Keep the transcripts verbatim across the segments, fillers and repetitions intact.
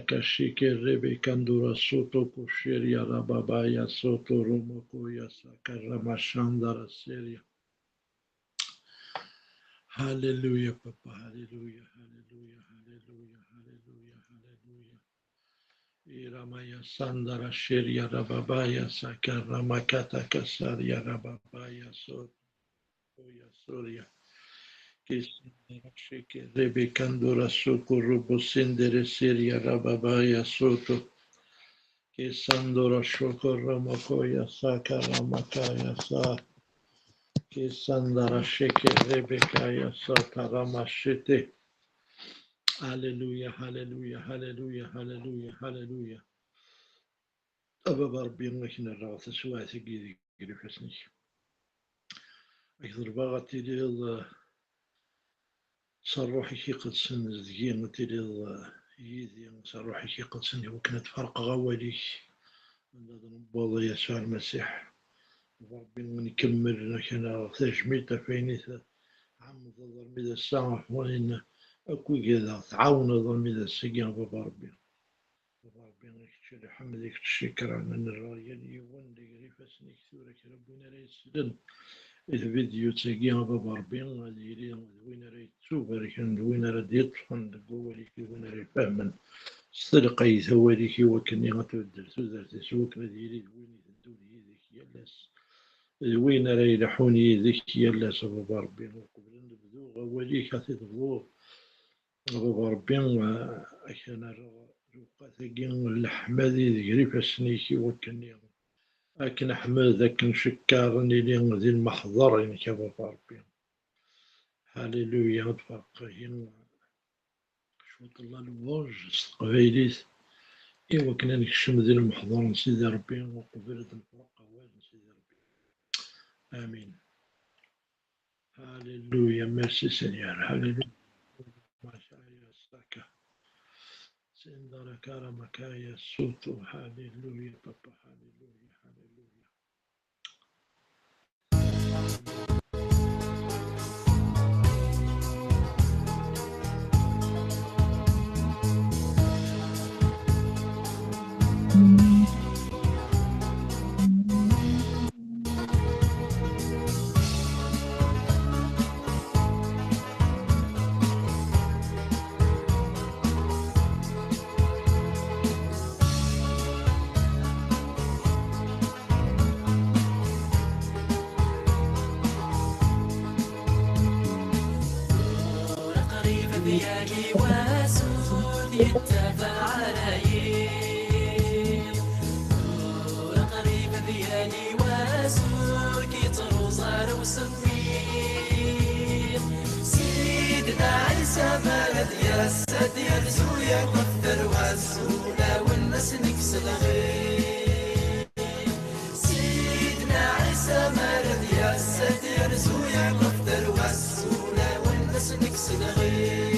Kashike Rebe Kandura Soto Kosheria Rababaya Soto Romoko Yasaka Ramashandara Seria. Hallelujah, Papa. Hallelujah, hallelujah, hallelujah, hallelujah, hallelujah. Iramaya Sandara Sheria Rababaya Saka Ramakata Kasaria Rababaya Soto Yasoria. Kisandara Sheke Rebe Kandura Suku Rubu Sindere Seria Rababaya Soto. Kisandura Shoko Ramoko Yasaka Ramakaya Sa. Kisandara Sheke Rebekaya Sata Ramashete. Hallelujah, hallelujah, hallelujah, hallelujah, hallelujah. A Baba Ṛebbi, ad k-nerreɣ taswiɛt-agi deg ifassen-ik. Ad k-ḍelbeɣ ad tiliḍ, eh, s ṛṛuḥ-ik iqedsen deg-i, ad tiliḍ, eh, yid-i s ṛṛuḥ-ik iqedsen, i wakken ad ferqeɣ awal-ik anda d-newweḍ, a Yasuɛ Lmasiḥ. A Baba Ṛebbi, ad nkemmel, ad k-nerreɣ tajmilt ɣef wayen i tɛemmdeḍ armi d ass-a, ɣef wayen akk i gadeɣ tɛawneḍ armi d ass-agi, a Baba Ṛebbi. Baba Ṛebbi, i kečč lḥemd, i kečč ccekra, ad nerreɣ yal yiwen deg ifassen-ik tura, kra n win ara yeslen i tvidyut-agi, a Baba Ṛebbi, ad yili d win ara yettubarken, d win ara d-yeṭṭfen deg wawal-ik, d win ara ifehmen s telqayt awal-ik, i wakken ad tbeddel tudert-is, i wakken ad yili d win iteddun yid-k yal ass, d win ara ileḥḥun yid-k yal ass, a Baba Ṛebbi. Uqbel ad nebdu awal-ik, ad t-id-bḍuḍ. A Baba Ṛebbi, eh, ad k-nerreɣ lewqat-agi n leḥmadi deg ifassen-ik, i wakken ad k-neḥmed, ad k-ncekker, ad nili di lmeḥḍer-inek, a Baba Ṛebbi. Hallelujah, ad ferqeɣ ihi cwiṭ n la louange s teqbaylit, i wakken ad nekcem di lmeḥḍer n Sidi Ṛebbi, uqbel ad nefreq awal n Sidi Ṛebbi. Amin. Hallelujah, merci Seigneur. Hallelujah. Makaya Saka. Sendara Kara Makaya Sutu. Hallelujah, Papa. Hallelujah, hallelujah. Tura qrib ad yali wass ur yettabaɛ ara yiḍ. Tura qrib ad yali wass ur k-ittruẓ ara usemmiḍ. Sidna Ɛisa mi ara d-yas, ad d-yerzu yerɣef tarwa-s, ulawen ad s-nekkes lɣir. Sidna Ɛisa mi ara d-yas, ad d-yerzu yerɣef tarwa-s, ulawen ad s-nekkes lɣir.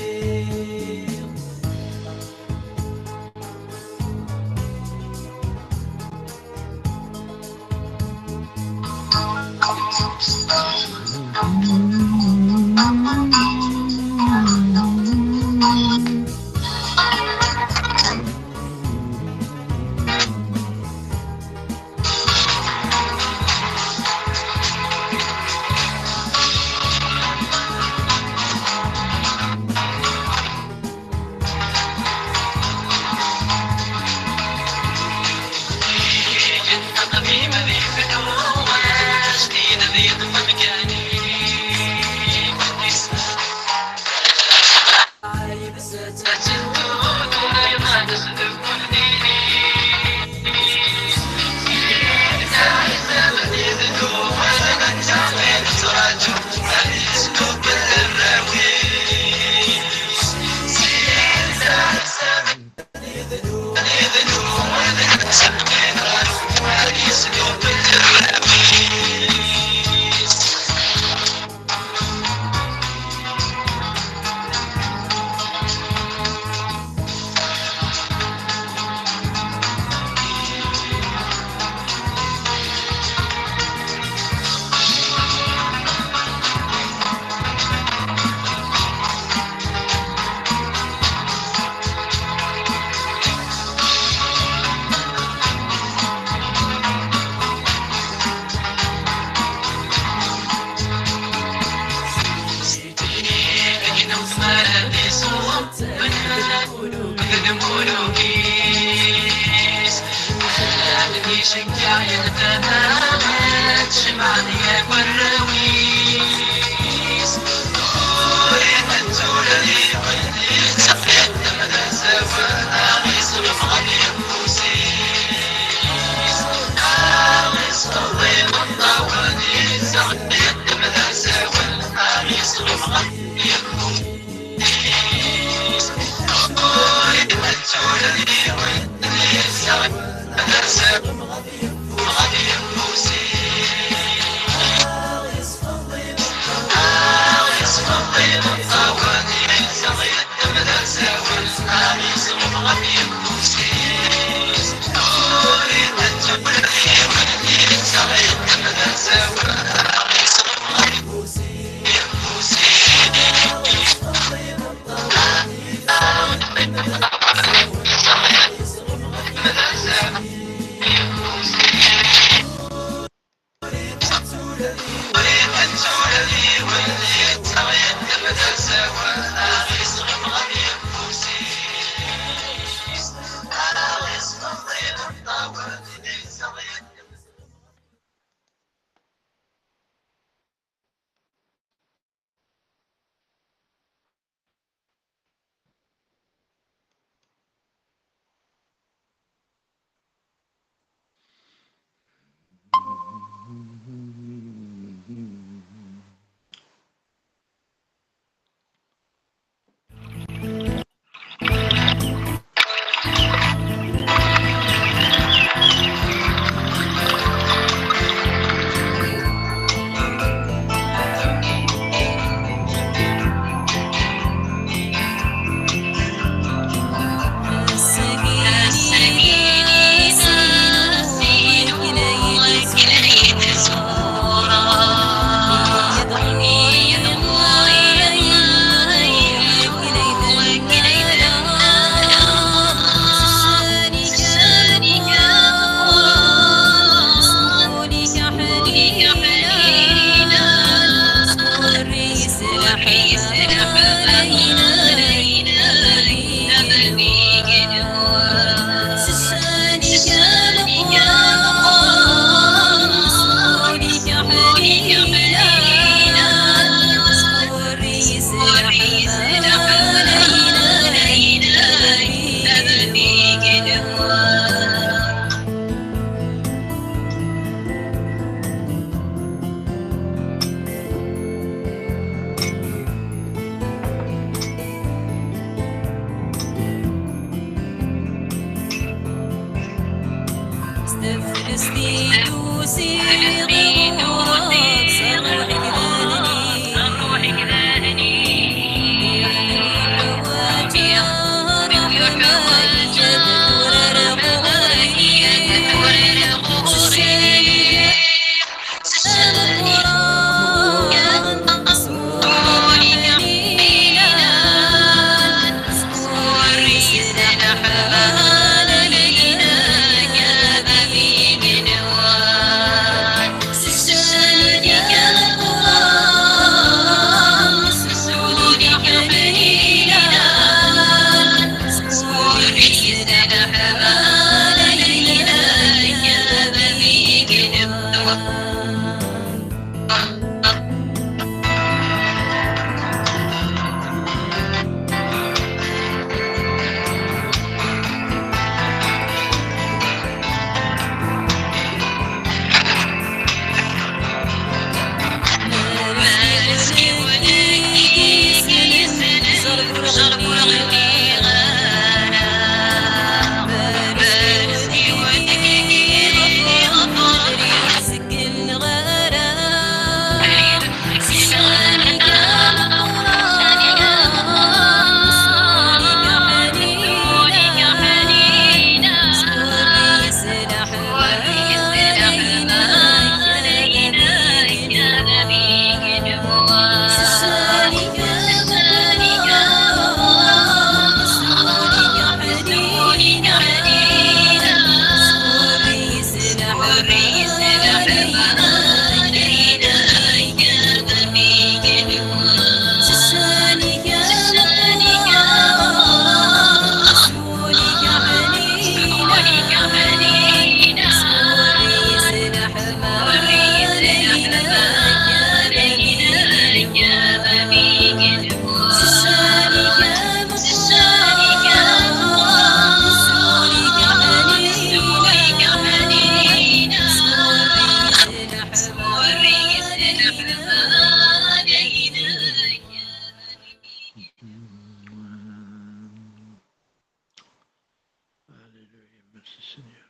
Merci Seigneur.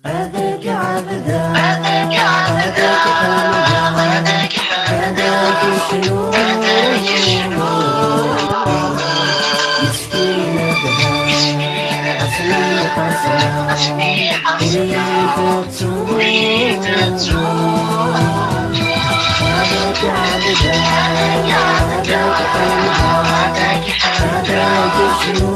هذاك عبدك، هذاك عبدك، هذاك شنو؟ مسكين هذا، أصلي قصر، وليد الزور. هذاك عبدك، هذاك عبدك، هذاك شنو؟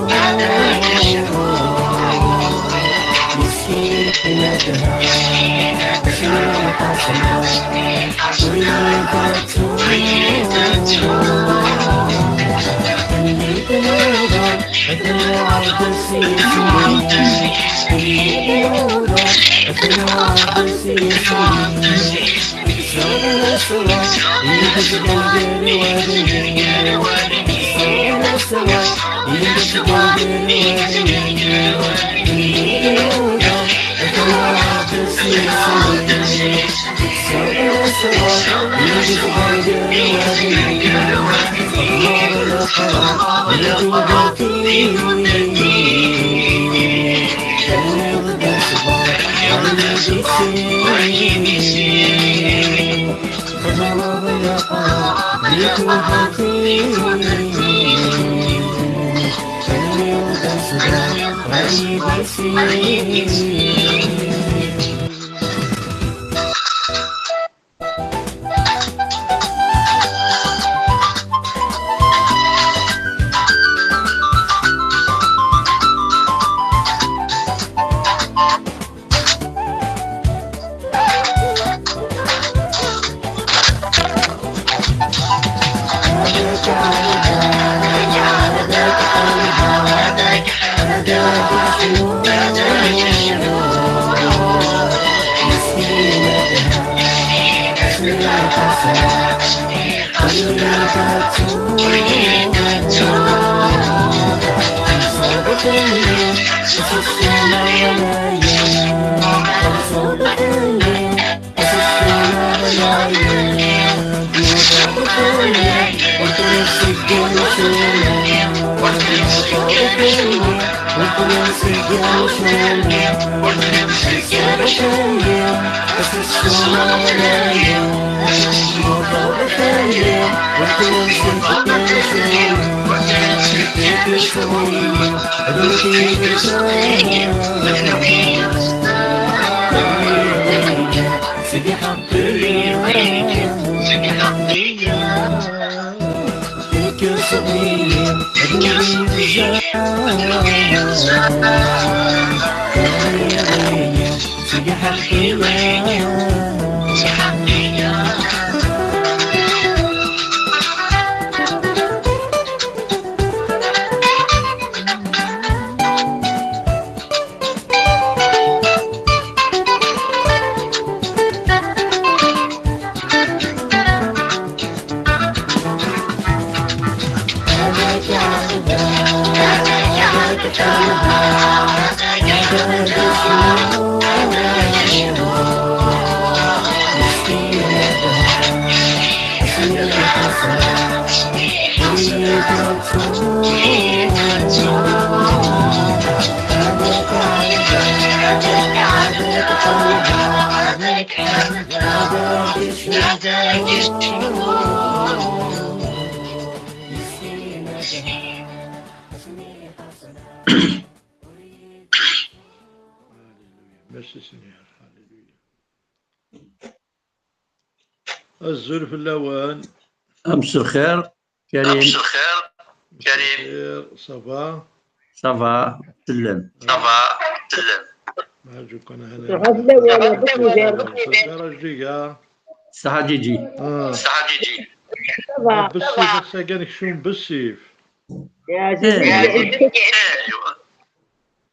Merci Seigneur. Hallelujah. Azul fell-awen. Amsel xir, Karim. Amsel xir, Karim. Xir, ça va? Ça va, tellem. Ça va, tellem. Maɛǧuk, ana hana. Ṣaḥa fell-awen, a Busigar. Ṣaḥa Ǧiǧi. Ah. Ṣaḥa Ǧiǧi. Ça va. Ah, bessif, ass-agi nekcem bessif. Ya, eh.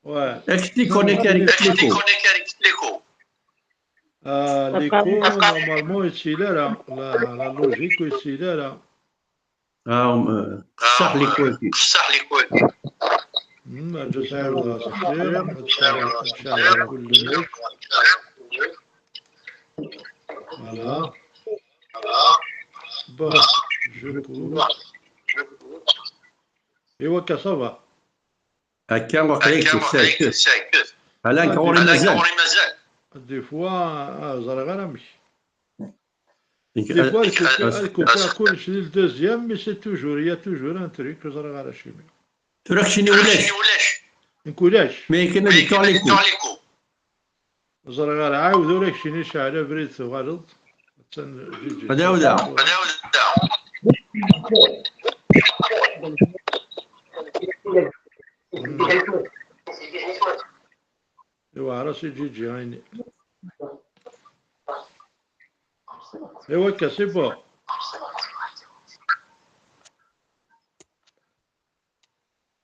Ouais. Explique-nous, Karim, explique-nous. Ah, l'écho, normalement, yettili ara. La, la logique, yettili ara. Ah, um, euh, qessaḥ l'écho-agi. Qessaḥ l'écho-agi. Hmm, ǧǧet-aɣ ad nṣeḥḥi, ad nceɛl, ad nceɛl kullec. Voilà. Bon, je coupe. Et ok, ça va. Akka waqila yekkes. Ala nekk ɣur-i mazal. Des fois, ah, ẓriɣ ara amek. Des fois, ad kupiɣ kullec di le deuxième, mais c'est toujours, il y a toujours un truc, ur ẓriɣ ara acimi. Tura keččini ulac. Nekk ulac. Mais akken ad yekkaɣ liku. Ur ẓriɣ ara, ɛawed ur ak-cini ceɛl abrid tuɣaleḍ. Attan Ǧiǧi. Ad ɛawdeɣ. Iwɛer-as i Ǧiǧi, ɛini. Iwa akka, c'est bon.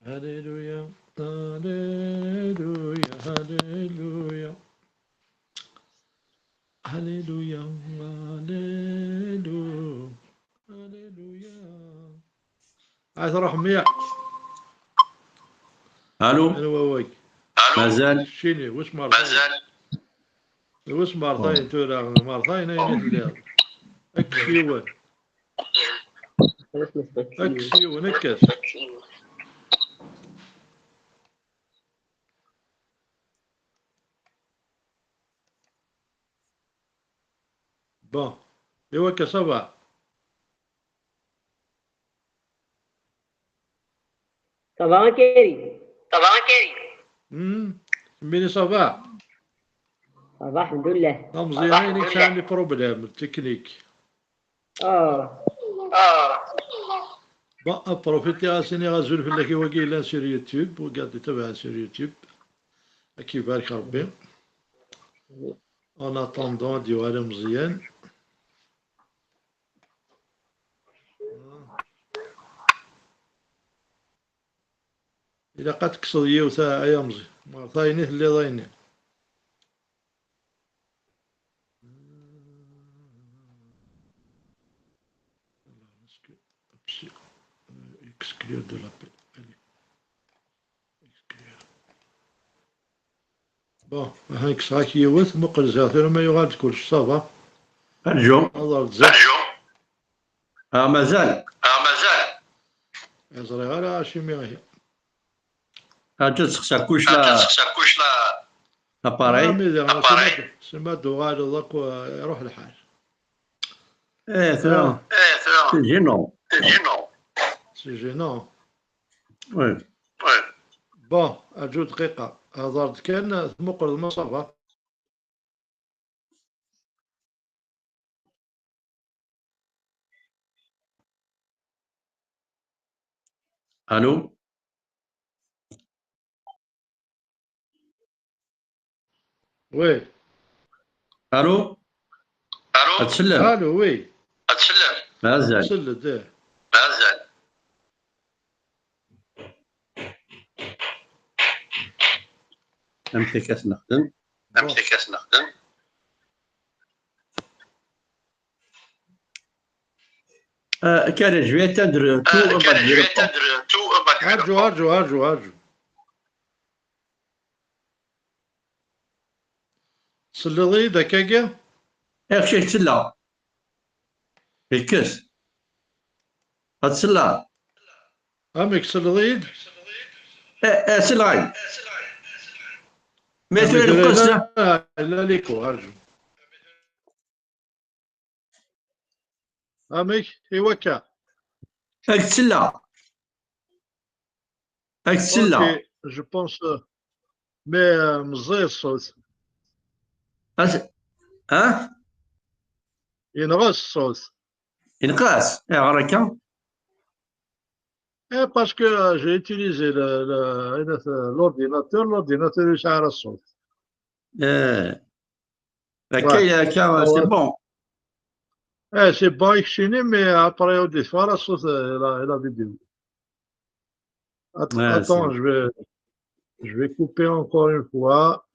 Alléluia, alléluia, alléluia. Alléluia, alléluia, alléluia. Ay truḥ mya. Allô. Anwa wagi? Mazal. Keččini, wis mertayen? Wis mertayen tura, mertayen ayen i telliḍ. Kkes yiwen. Kkes yiwen, kkes. Bon. Iwa akka, ça va? Ça va, Keri? Ça va, Keri? Hmm. Mini, ça va? Ça va, alhamdoulilah. Ameẓyan, ayen i yesɛan les problèmes techniques. Ah. Bon, ad profitiɣ ad s-iniɣ azul fell-ak i wagi yellan sur YouTube, wagi ad d-itabaɛen sur YouTube. Ad k-ibarek Rebbi. En attendant, ad d-yuɣal Ameẓyan. Ilaq ad tekkseḍ yiwet, a, ay Ameẓyan. Mertayen i telliḍ ayenni. Exclure de l'appel. Allez. Exclure. Bon, aha, kkseɣ-ak yiwet, muqel ziɣ tura ma yuɣal-d kullec, ça va. Rǧu. Aḍar-d ziɣ. Ah, mazal. Ah, mazal. Ur ẓriɣ ara acimi ihi. Rǧu ad sexseɣ kullec la. Rǧu ad sexseɣ kullec la. L'appareil. Ah, mais diɣ, appareil. Sima d-, sima d-tuɣaleḍ akk, euh, iruḥ lḥal. Eh, tura. Ah. Eh, tura. C'est gênant. C'est gênant. C'est gênant. Oui. Oui. Bon, rǧu dqiqa. Hḍer-d kan, tmuqleḍ ma ça va. Allô? Oui. Allô? Allô? Ad tsellem? Allô, oui. Ad tsellem? Mazal. Tselled, eh. Mazal. Amek akka s-nexdem? Amek akka s-nexdem? Euh, Karen, je vais éteindre tout, on va dire. Rǧu, rǧu, rǧu, rǧu. Tselleḍ-iyi-d akkagi? Ih, kečč ad k-selleɣ. Yekkes. Ad selleɣ. Amek, tselleḍ-iyi-d? Eh, eh, selleɣ-ak. Ma tura yenqes, la, la, la, liko, rǧu. Amek, i wakka? Ad k-selleɣ. Ad k-selleɣ. Ok, je pense, euh, mais, euh, meẓẓiy ṣṣut. As-, ah? Yenɣa ṣṣut. Yenɣa-s? Ayɣer akka? Eh, parce que, euh, j'ai utilisé le, le, l'ordinateur, l'ordinateur ur yesɛi ara ṣṣut. Eh. Akka, ouais. Akka, c'est bon. Eh, c'est bon, i keččini, mais après, au départ, la, la vidéo. Att-, ouais, attends, je vais, je vais couper encore une fois.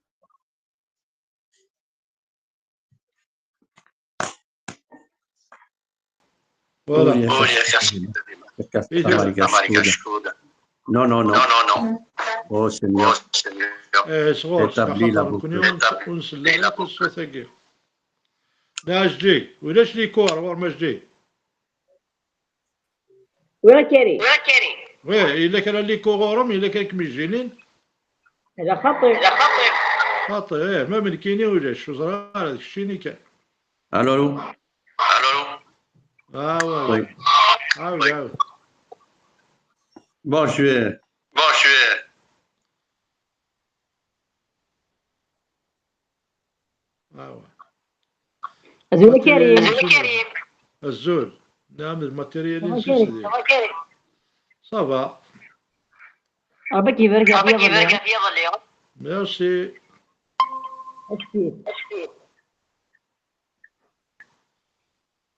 Voilà. Non, non, non. Oh, Seigneur. Eh, sɣur-s, établis la bonté. Ur nsell ara akk i ṣṣut-agi. D ajdid, ulac likor ɣur-m ajdid. Wi Keri? Oui, yella kra n l'écho ɣur-m, yella kra i kem-ijjinin? Ala xaṭi. Xaṭi, eh, ma d nekkini ulac, ur ẓriɣ ara, d keččini kan. Allô, allô. Ah, ouais, oui, ouais. Bon, je vais. Ah, ouais. Azul a Karim. Azul. Naam, d matériel. Ça va, Karim? Ça va. Ṛebbi ibarek ɣef yiḍelli. Merci. Merci.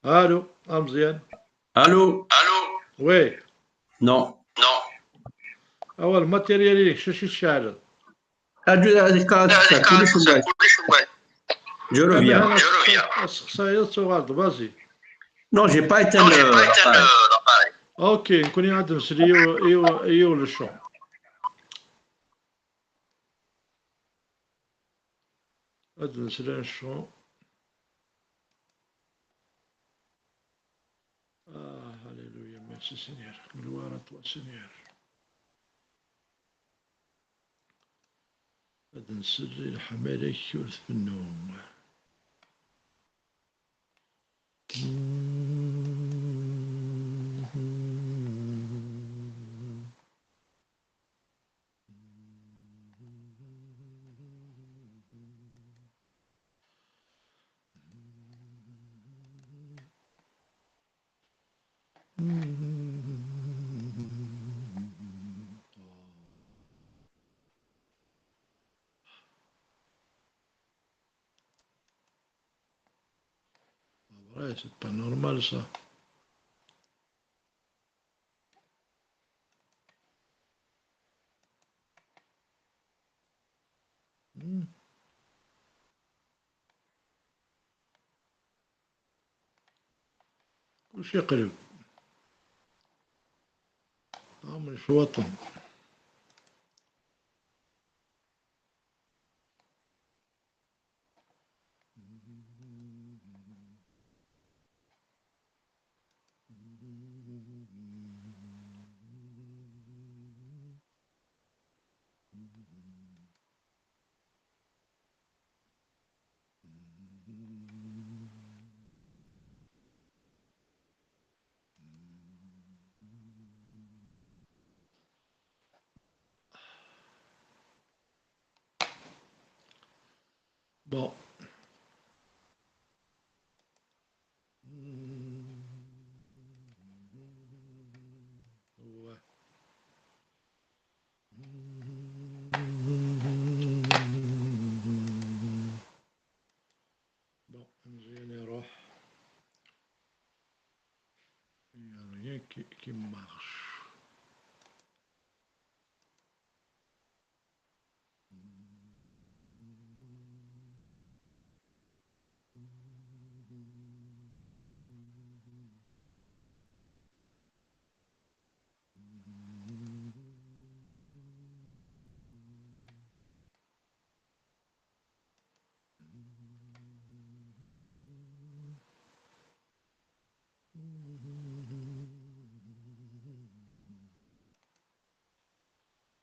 Allô, a Meẓyan. Allô. Oui. Non. Awal, matériel-ik, s acu i t-tceɛleḍ? Aju, aju, kullec mebɛid. Je reviens. Aseqsayeḍ, tuɣaleḍ, vas-y. Non, j'ai pas éteint le, l'appareil. Ok, nekkni ad nsel i yiw-, i yiw-, i yiwen le chant. Ad nsel un chant. Ah, alléluia, merci Seigneur. Gloire à toi, Seigneur. Ad nsel i leḥmala-k ur tfennu. Ah, ouais, c'est pas normal, ça. Hmm. Kullec yeqleb. Am icwaṭen. Bon. Ouais. Bon, Meẓyan iruḥ. Il y a rien qui, qui marche.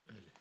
Allez.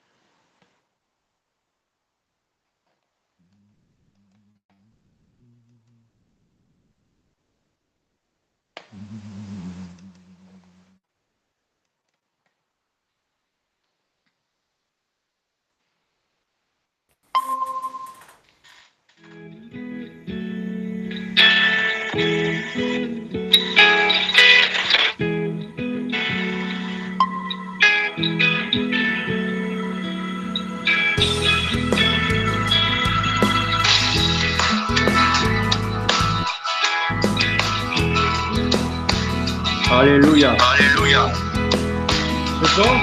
Alléluia. Alléluia. C'est bon?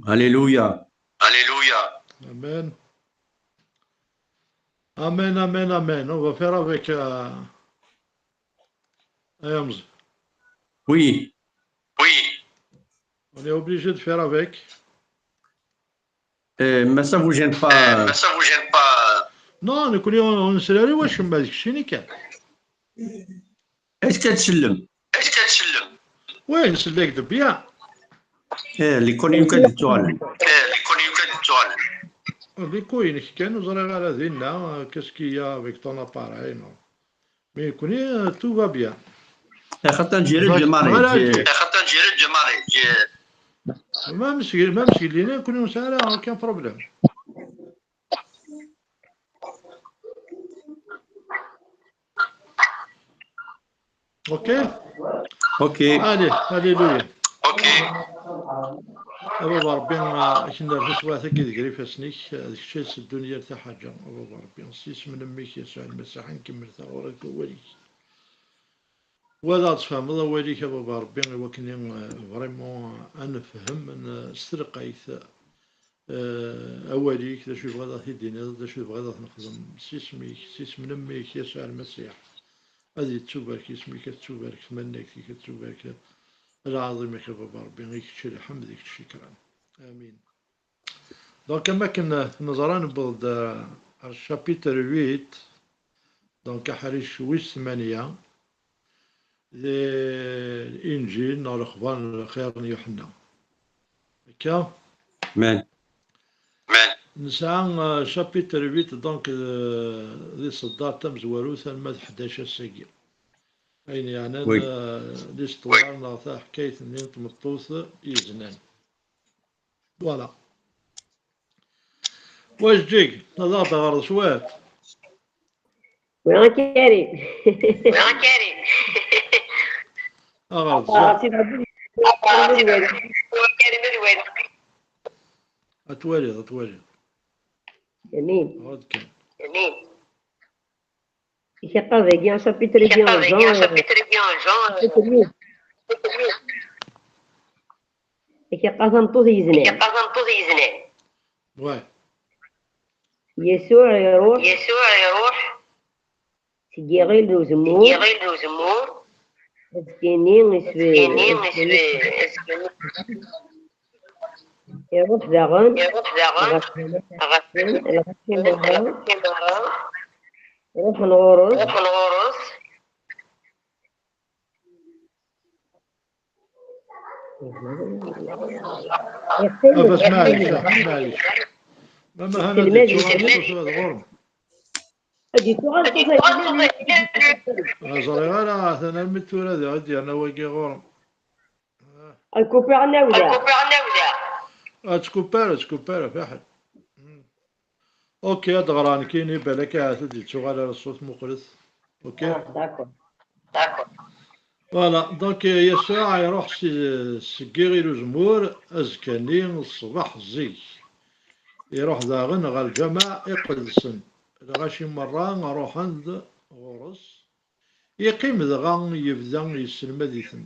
Alléluia. Alléluia. Amen. Amen, amen, amen. On va faire avec, euh, Ayamz. Oui. Oui. On est obligé de faire avec. Euh, mais ça vous gêne pas. Euh, mais ça vous gêne pas. Non, nekkni ur nesri wacemma, d keččini kan. Est-ce que tsellem? Est-ce que tsellem? Oui, nsell-ak-d bien. Eh, les connus que tu as. Eh, les connus que tu as. Di kuy-inek kan, ur ẓriɣ ara dinna, qu'est-ce qu'il y a avec ton appareil, non? Mais nekkni, euh, tout va bien. Axaṭer njirij lemari. Voilà, je- Axaṭer njirij lemari. Même si, même si lina, nekkni ur nesɛi ara aucun problème. Ok. Ok. Allez, alléluia. Ok. A Baba Ṛebbi, ad k-nerr taswiɛt-agi deg ifassen-ik, d kečč ay itteddun yal taḥaǧa, a Baba Ṛebbi. S yisem n mmi-k, Yasuɛ Lmasiḥ, ad nkemmel taɣuri deg wawal-ik. Wa ad aɣ-d-tfehmeḍ awal-ik, a Baba Ṛebbi, i wakken, eh, vraiment, ad nefhem, eh, s telqayt, eh, awal-ik, d acu yebɣa ad aɣ-t-id-tiniḍ, d acu yebɣa ad aɣ-t-nexdem, s isem-ik, s isem n mmi-k, Yasuɛ Lmasiḥ. Ad yettubarek yisem-ik, ad tettubarek tmannagt-ik, ad tettubarek lɛaḍima-k, a Baba Ṛebbi, i kečč lḥemd, i kečč ccekran. Amin. Donc, am akken neẓra, newweḍ-d, euh, ar chapitre huit, donc aḥric wis tmanya, di Inǧil neɣ lexbar n lxir n Yuḥenna. Akka? Amen. Amen. Nesɛa, euh, chapitre huit, donc, euh, di tṣeddart tamezwarut, alma d ḥdac ass-agi. Ayen yeɛnan, oui, euh, l'histoire neɣ taḥkayt-nni n tmeṭṭut yeznan. Voilà. Wajdeg, ad aɣ-d-ɣer cwiṭ. Bɣiɣ Karim. Bɣiɣ Karim. Aɣer Ah, zdat. Sidi Rebbi. Ah, Sidi Rebbi. Karim ad waliɣ. Ad twaliḍ, ad twaliḍ. Amin. Ɣad kan. Amin. I k-iqqar dagi, chapitre bien Jean, chapitre bien Jean. I k-iqqar tameṭṭut yeznan. I k-iqqar tameṭṭut yeznan. Ouais. Yasuɛ iruḥ. Yasuɛ iruḥ. Seg yiɣil n uzemmur. Seg yiɣil n uzemmur. Azekka-nni, azekka-nni, azekka-nni. Iruḥ daɣen. Iruḥ daɣen. Ɣer tama-, ɣer tama-, ɣer tama-, ɣer tama-, ruḥen ɣur-s. Ruḥen ɣur-s. Ah, bas, maɛlic, ah, maɛlic. Ma, ma, hana ad yettuɣal ṣṣut ad ɣur-m. Ad yettuɣal ṣṣut ad ɣur-m. Ah, ẓriɣ ara, atan armi d tura diɣ i d-yerna wagi ɣur-m. Ah. Ad kupiɣ annawda. Ad kupiɣ annawda. Ah, ttkupar, ttkupar, fiḥel. Ok, ad ɣreɣ nekkini, balak ahat ur d-yettuɣal ara ṣṣut, muqlet. Ok? Ah, d'accord. D'accord. Voilà, donc, euh, Yasuɛ iruḥ si, seg yiɣil uzemmur, azekka-nni, ṣṣbeḥ zik. Iruḥ daɣen ɣer lǧameɛ iqedsen. Lɣaci merra ruḥen-d ɣur-s. Yeqqim dɣa yebda yesselmad-iten.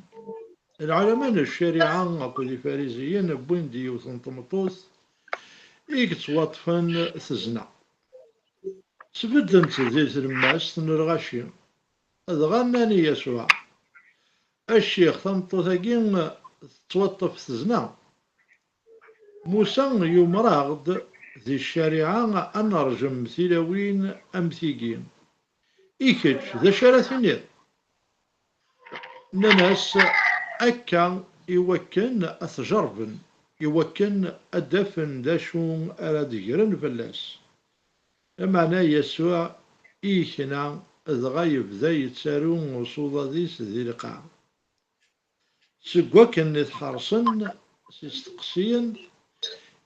Lɛulama n ccariɛa akked ifariziyen wwin-d yiwet n tmeṭṭut i yettwaṭṭfen tezna. Sbedden-tt di tlemmast n lɣaci, dɣa nnan i Yasuɛ: "A Ccix, tameṭṭut-agi tettwaṭṭef tezna. Musa yumer-aɣ-d di ccariɛa ad nerjem tilawin am tigi. I kečč, d acu ara tiniḍ?" Nnan-as: "Akka i wakken ad t-jerrben, i wakken ad d-afen d acu ara d-gren fell-as." Lameɛna Yasuɛ yekna, dɣa yebda yettaru s uḍad-is di lqaɛa. Seg wakken i t-ḥerṣen s isteqsiyen,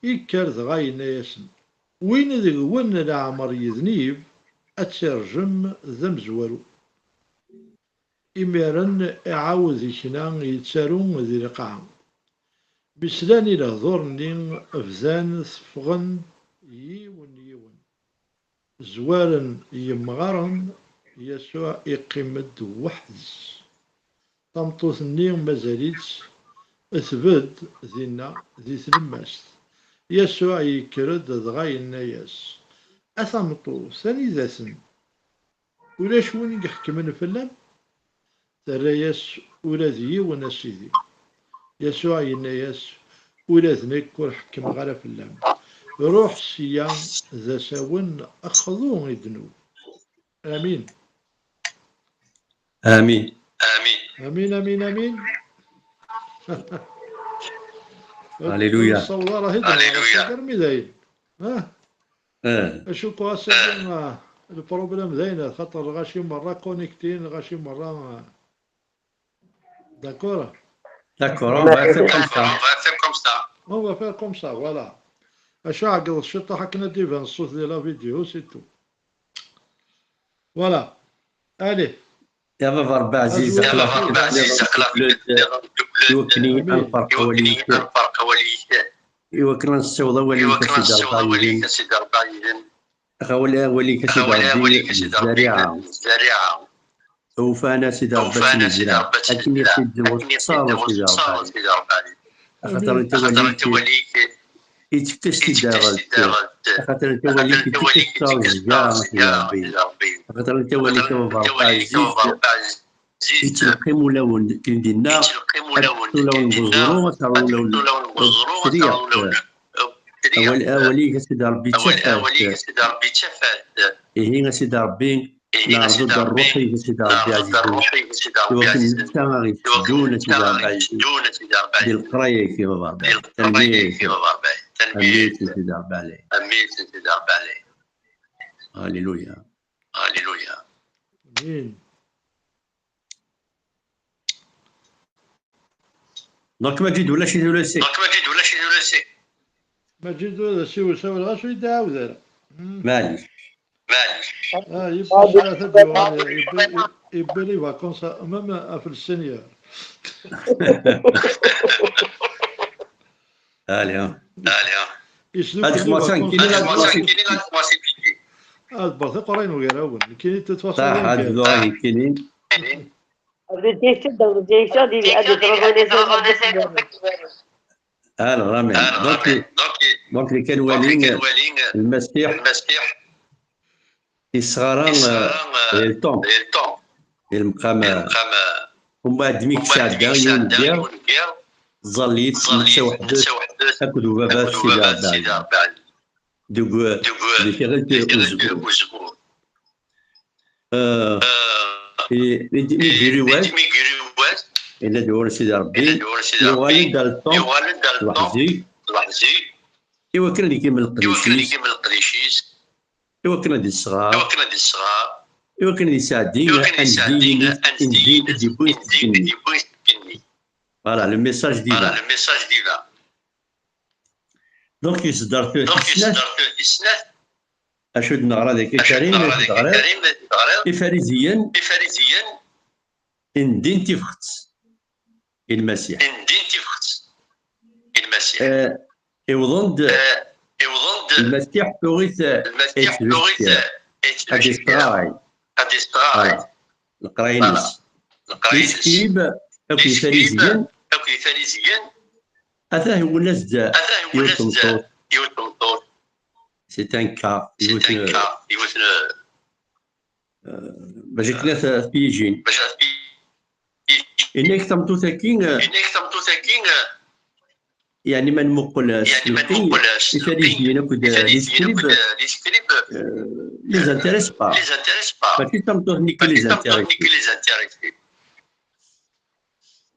yekker dɣa yenna-yasen: "Win deg-wen leɛmer yednib, ad tt-irjem d amezwaru." Imiren iɛawed ikna yettaru di lqaɛa. Mi slan i lehdur-nni, bdan teffɣen yiwen yiwen. Zwaren yemɣaren, Yasuɛ iqqim-d weḥd-s. Tameṭṭut-nni mazal-itt tbedd dinna di tlemmast. Yasuɛ yekker-d dɣa yenna-yas: "A tameṭṭut, anida-ten? Ulac win i iḥekmen fell-am?" Terra-yas: "Ula d yiwen, a Sidi." Yasuɛ yenna-yas: "Ula d nekk ur ḥekkmeɣ ara fell-am. Ruḥ sya d asawen, xḍu i ddnub." Amin. Amin. Amin, amin, amin. Alléluia. Ur nessaweḍ ara hid. Alléluia. Armi dayen. Ah. Eh. Acu ko ass-agi, ah, le problème dayen, xaṭer lɣaci merra connectés, lɣaci merra, ah. D'accord. D'accord, on va faire comme ça. On va faire comme ça, voilà. Acu ɛeggeḍ ciṭuḥ akken ad d-iban ṣṣut di la vidéo, c'est tout. Voilà. Allez. Ya baba Rebbi ɛziz, aql-aɣ akken tebdiḍ deg teblut, iwakken ad nferq awal-ik, iwakken ad nessiweḍ awal-ik a Sidi Rebbi ɛzizen. Awal, awal-ik a Sidi Rebbi d zzariɛa. Awfan a Sidi Rebbi ad tt-nezreɛ akken i ɣ-t-id-tweṣṣaḍ a Sidi Rebbi. Axaṭer anta awal-ik ittekk-as-id daɣen. Axaṭer anta awal-ik ittekk-as taẓga a Sidi Rebbi. Axaṭer anta awal-ik a baba Rebbi ɛziz, yettleqqim ulawen akken dinna, ad teṭṭul ulawen n weẓru, ad terrew ulawen n tesriɛt. Awal, awal-ik a Sidi Rebbi d tafat. Ihi a Sidi Rebbi, neɛreḍ-d rruḥ-ik a Sidi Rebbi ɛzizen, iwakken netta a ɣ-yetteddun a Sidi Rebbi ɛzizen, di leqraya-k a baba Rebbi. Tanemmirt. Amin a Sidi Rebbi ɛli. Alléluia. Alléluia. Amin. Donc Maǧid ulac-it ula s-, donc Maǧid ulac-it ula s-, Maǧid ur d asiwel, sawleɣ-as ur yi-d-iɛawed ara. Maɛlic. Ah, yebbi, yebbi les vacances, même à Felsenia. Allez, hein. Ad xmaṣan kini ad xmaṣan kini ad xmaṣan kini. Ad bertiq ur inugarawen. Kini de toute façon. Ad dduɣ kini. Alors, amen. Donc, donc, les Kanwali, المسيح, يسغران, le temps, المقام, ومن بعد ميك سعدا يونبيا, ظليت نتسوحدث أكد وبابا سيدي ربي. دق دق غلت وزبور. Migiriwaz, ila d ur sidi Rebbi, yuɣal-d ar le temps, lwaḥzi, iwakken ad ikemmel leqdic-is, iwakken ad isɣer, iwakken ad isɛeddi anzin-ines, anzin i d-yewwin seg igenni. Voilà, le message divin. Donc, yesder tis snat. Acu d-neɣra dagi, Karim, acu d-teɣriḍ? Ifariziyen, ndin tifxet i Lmasiḥ. Eh, iwḍen-d, Lmasiḥ tuɣ-it, ad israɛi. Voilà. Leqraya-ines. Iskrib akked Ifariziyen. Ata hewwen-as-d yiwet tmeṭṭut. C'est un cas. Yiwet, eh, bac akken ad t-yijin. Yenna-k tameṭṭut-agi, eh, yeɛni ma nmuqel s tmeṭṭi, Ifariziyen akked, eh, Iskrib, eh, les intéresse pas. Mačči d tameṭṭut-nni qui les intéresse.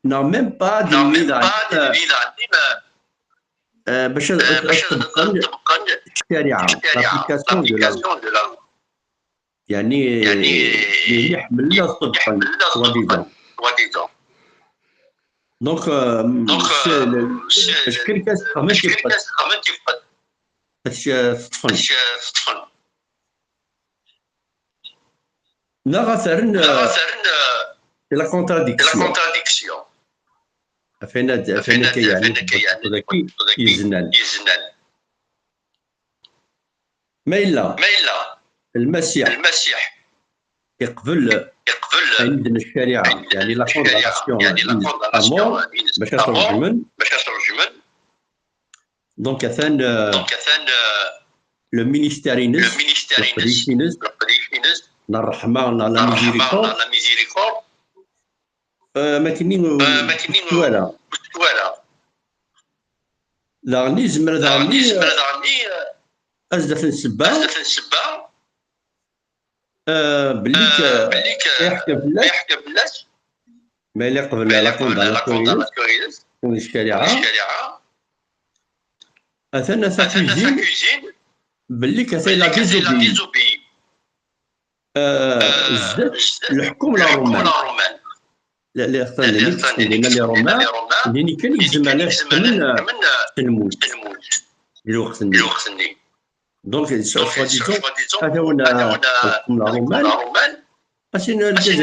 Neɣ même pas d wid ɛeddim, eh, bac ad, ad ṭebbqen ccariɛa, l'application de la loi. Yeɛni, yeɛni, yeɛni ḥemmlen ad ṭebbqen, soi-disant. Donc, eh, c'est le, acu kan kan s texxamt yeffeɣ. Ad teṭṭfen. Neɣ ad t-rren, eh, la contradiction. Atan ad, atan akka yeɛni daki yeznan. Ma yella Lmasiḥ iqbel ayen d ccariɛa, yeɛni la condamnation, amur, bac ad t-ṛejmen. Donc, atan, eh, le ministère-ines, leqdic-ines, neɣ ṛṛeḥma, neɣ la miséricorde. Eh, ma kenni, eh, ur t-twala. Daɣen yezmer, daɣen, eh, ad s-d-afen ssebba, eh, belli k-, eh, iḥkem fell-as, ma yella qbel la condamnation-ines n ccariɛa. Atan ata kuzin belli k-, ata il a désobéi. Eh, zdat leḥkum la roman. La, la, atan, les Romains, nini kan yezmer ad ḥekmen, eh, s lmut di lweqt-nni. Donc, soi-disant, ad awen, eh, leḥkum la roman. Asin argaz, eh,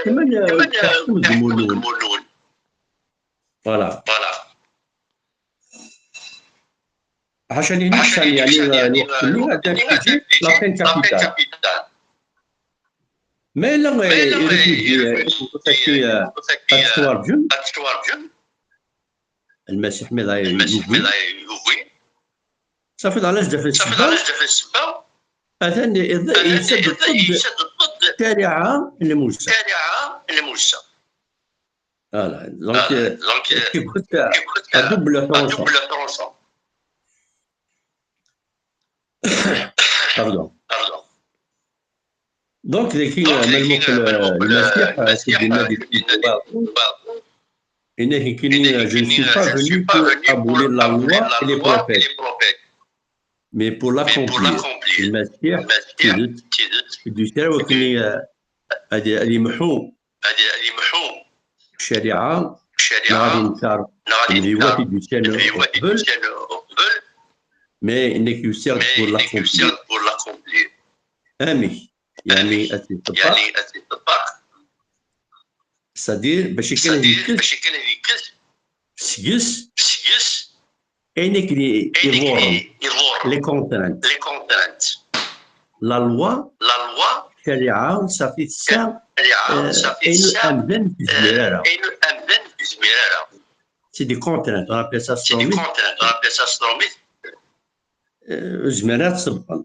kman, eh, teḥkem deg wul-nwen. Voilà. Ḥaca nini, yeɛni, eh, lweqt-nni ad d-tefk la peine capitale. Ma yella, eh, irefudi, eh, ad ttwarǧun. Lmasiḥ mi d yugi. Safi d ɛla jdaf ssebba. Atan yessadded-d ccariɛa n Musa. Voilà. Donc, euh, donc, euh, à double tranchant. Pardon. Donc, daki, ma nmuqel, euh, Lmasiḥ, euh, acu d-yenna di Yenna-k nekkini, euh, je ne suis pas venu pour abolir la loi et les prophètes, mais pour l'accomplir. Lmasiḥ, d tidet, d tidet, i d-yusa wakken, euh, ad, ad yemḥu ccariɛa, neɣ ad yenker lemliwat i d-yusan uqbel. Mais nekk usiɣ-d pour l'accomplir. Amek? Yeɛni ad t-iṭebbeq. C'est-à-dire, bac akken ad yekkes seg-s ayen akken i iḍurren, les contraintes. La loi, ccariɛa, ṣafi tesɛa, euh, ayen amdan ur yezmir ara. C'est des contraintes, on appelle ça s trumit. Euh, ur zmiren ad tt-ṭebbqen.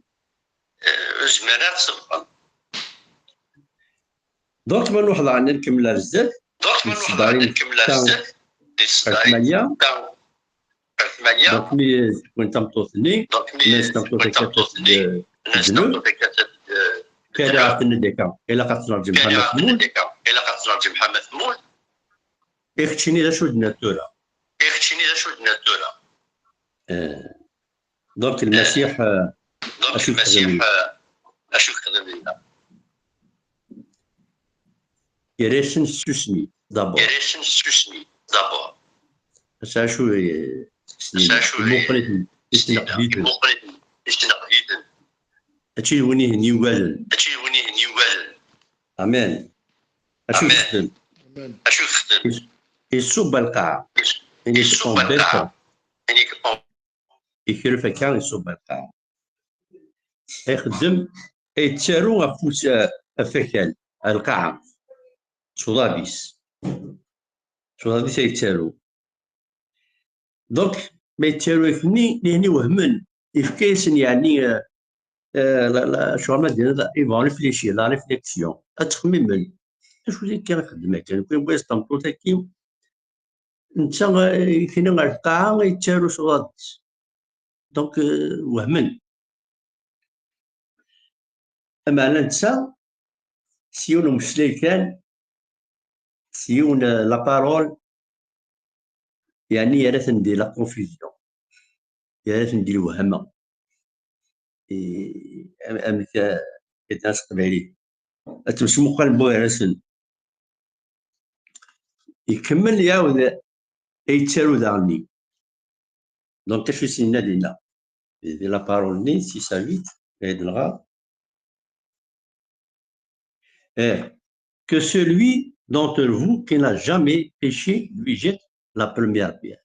Donc, ma nruḥ daɣen ad nkemmel ar zdat, donc, ma nruḥ daɣen ad nkemmel ar zdat, di tseddarit, ar tmanya. Donc, mi tewwin tameṭṭut-nni, nnan-as tameṭṭut akka, nnan-as tameṭṭut-nni, nnan-as tameṭṭut akka, akka, ilaq ad tenɣ Ǧemɛa Mḥemmed Mul. I keččini d acu d-nniḍ tura? I keččini d acu d-nniḍ tura? Eh, donc, Lmasiḥ, eh, donc, acu Lmasiḥ, yexdem? Eh, acu yexdem dinna? Yerra-yasen tsusmi, d'abord. Yerra-yasen tsusmi, d'abord. Ass acu, eh, s-nnan? Ass acu, eh, imuqel-iten, s-nnan, isneqd-iten. Imuqel-iten, isneqd-iten. Mačči d win i ten-yugaden. Mačči d win i ten-yugaden. Amen. Acu yexdem? Acu yexdem? Is-, iṣubb ar lqaɛa. Is-, iṣubb ar lqaɛa. Ikref akka, iṣubb ar lqaɛa. Ixeddem, yettaru ɣef us-, ɣef wakal, ar lqaɛa. S uḍad-is. S uḍad-is ay yettaru. Donc, ma yettaru akkenni, nitni wehmen. Yefka-yasen, yeɛni, eh, eh, la, la, acuɣer ma d-yenna, ils vont réfléchir, la réflexion. Ad ttxemmimen. Acu akka i xeddmen akka? Nekk wis tameṭṭut-agi, netta, eh, kini ɣer lqaɛa, yettaru s uḍad-is. Donc, eh, wehmen. Ameɛna netta, s yiwen umeslay kan, s yiwen, eh, la parole, yeɛni yerra-ten di la confusion, yerra-ten di lwehma. I, am-, amek, eh, i d-nnan s teqbaylit? Ad temsmuqal gar-asen. Ikemmel iɛawed yettaru daɣenni. Donc, acu i s-yenna dinna? Di la parole-nni, six à huit, ay d-nɣa. Eh, que celui d'entre vous qui n'a jamais péché lui jette la première pierre.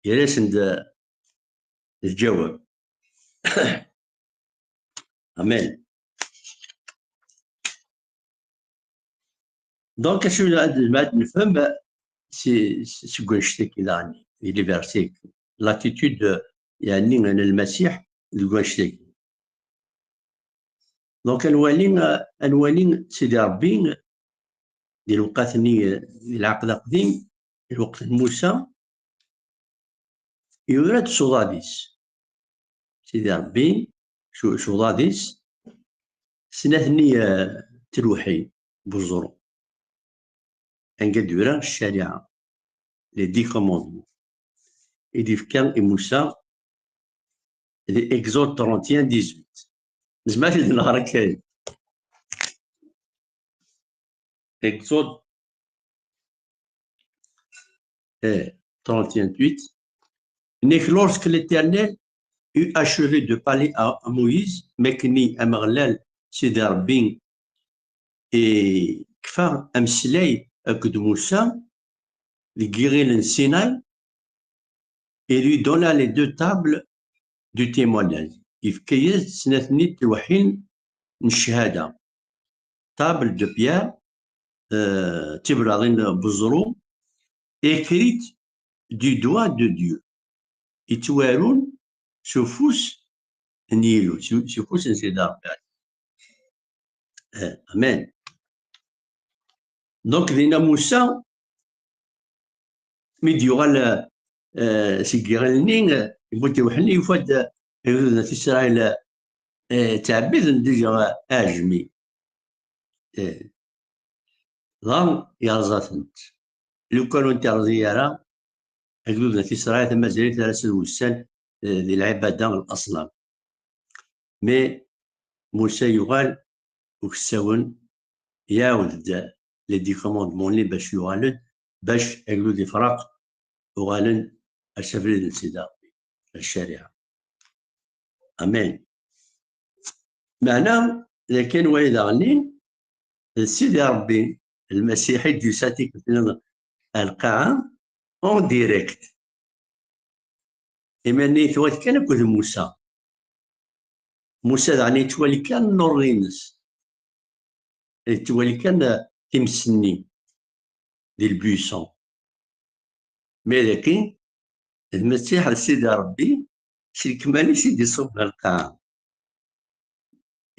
Yerra-asen-d, eh, lǧawab. Amen. Donc, acu ad, ad nefhem si, si, seg wannect-agi daɣen, di les versets, l'attitude, yeɛni, n Lmasiḥ deg wannect-agi. Donc, ad nwali, ad nwali Sidi Ṛebbi di lewqat-nni, di lɛaqed aqdim, di lweqt n Musa, yura-d s uḍad-is. Sidi Ṛebbi, s u-, s uḍad-is, snat-nni, eh, telwiḥin n uẓru. Anga d-yura ccariɛa, les dix commandements, i d-yefka i Musa di Exode trente et un dix-huit. Nezmer ad t-id-nɣer akka. Exode, eh, trente et un huit. Nek, lorsque l'Éternel eut achevé de parler à, à Moïse, mi akken Ameɣlal, Sidi Ṛebbi, ikfa ameslay akked Musa deg yiɣil n Sinay, il lui donna les deux tables du témoignage. Yefka-yas-d snat-nni n telwiḥin n cchada. Table de pierre, euh, tibraḍin n weẓru, écrite du doigt de Dieu. Yettwarun s ufus n Yillu, s, s ufus n Sidi Ṛebbi. Eh, amen. Donc, dinna Musa, mi d-yuɣal, eh, seg yiɣil-nni, eh, yewwi-d lweḥy-nni, yufa-d, eh, agdud n At Isṛayil, eh, ttɛebbiden déjà aɛejmi. Eh, dɣa yerẓa-tent. Lukan ur ten-yerẓi ara, agdud n At Isṛayil, tamazzalit ara sen-wessan, eh, di lɛibada n laṣnam. Mais Musa yuɣal uksawen, iɛawed-d les dix commandements-nni bac yuɣalen, bac agdud ifraq, uɣalen ar s abrid n Sidi Ṛebbi, ar ccariɛa. Amen. Meɛna, d akken wayeḍ aɣnin, d Sidi Ṛebbi, Lmasiḥ i d-yusa tikkelt-nniḍen ar lqaɛa, en direct. Iman-nni twat kan akked Musa. Musa daɣen yettwali kan nnur-ines. Yettwali kan, eh, times-nni di le buisson. Mais dagi, d Lmasiḥ d Sidi Ṛebbi, s lekmal-is i d-iṣubb ɣer lqaɛa.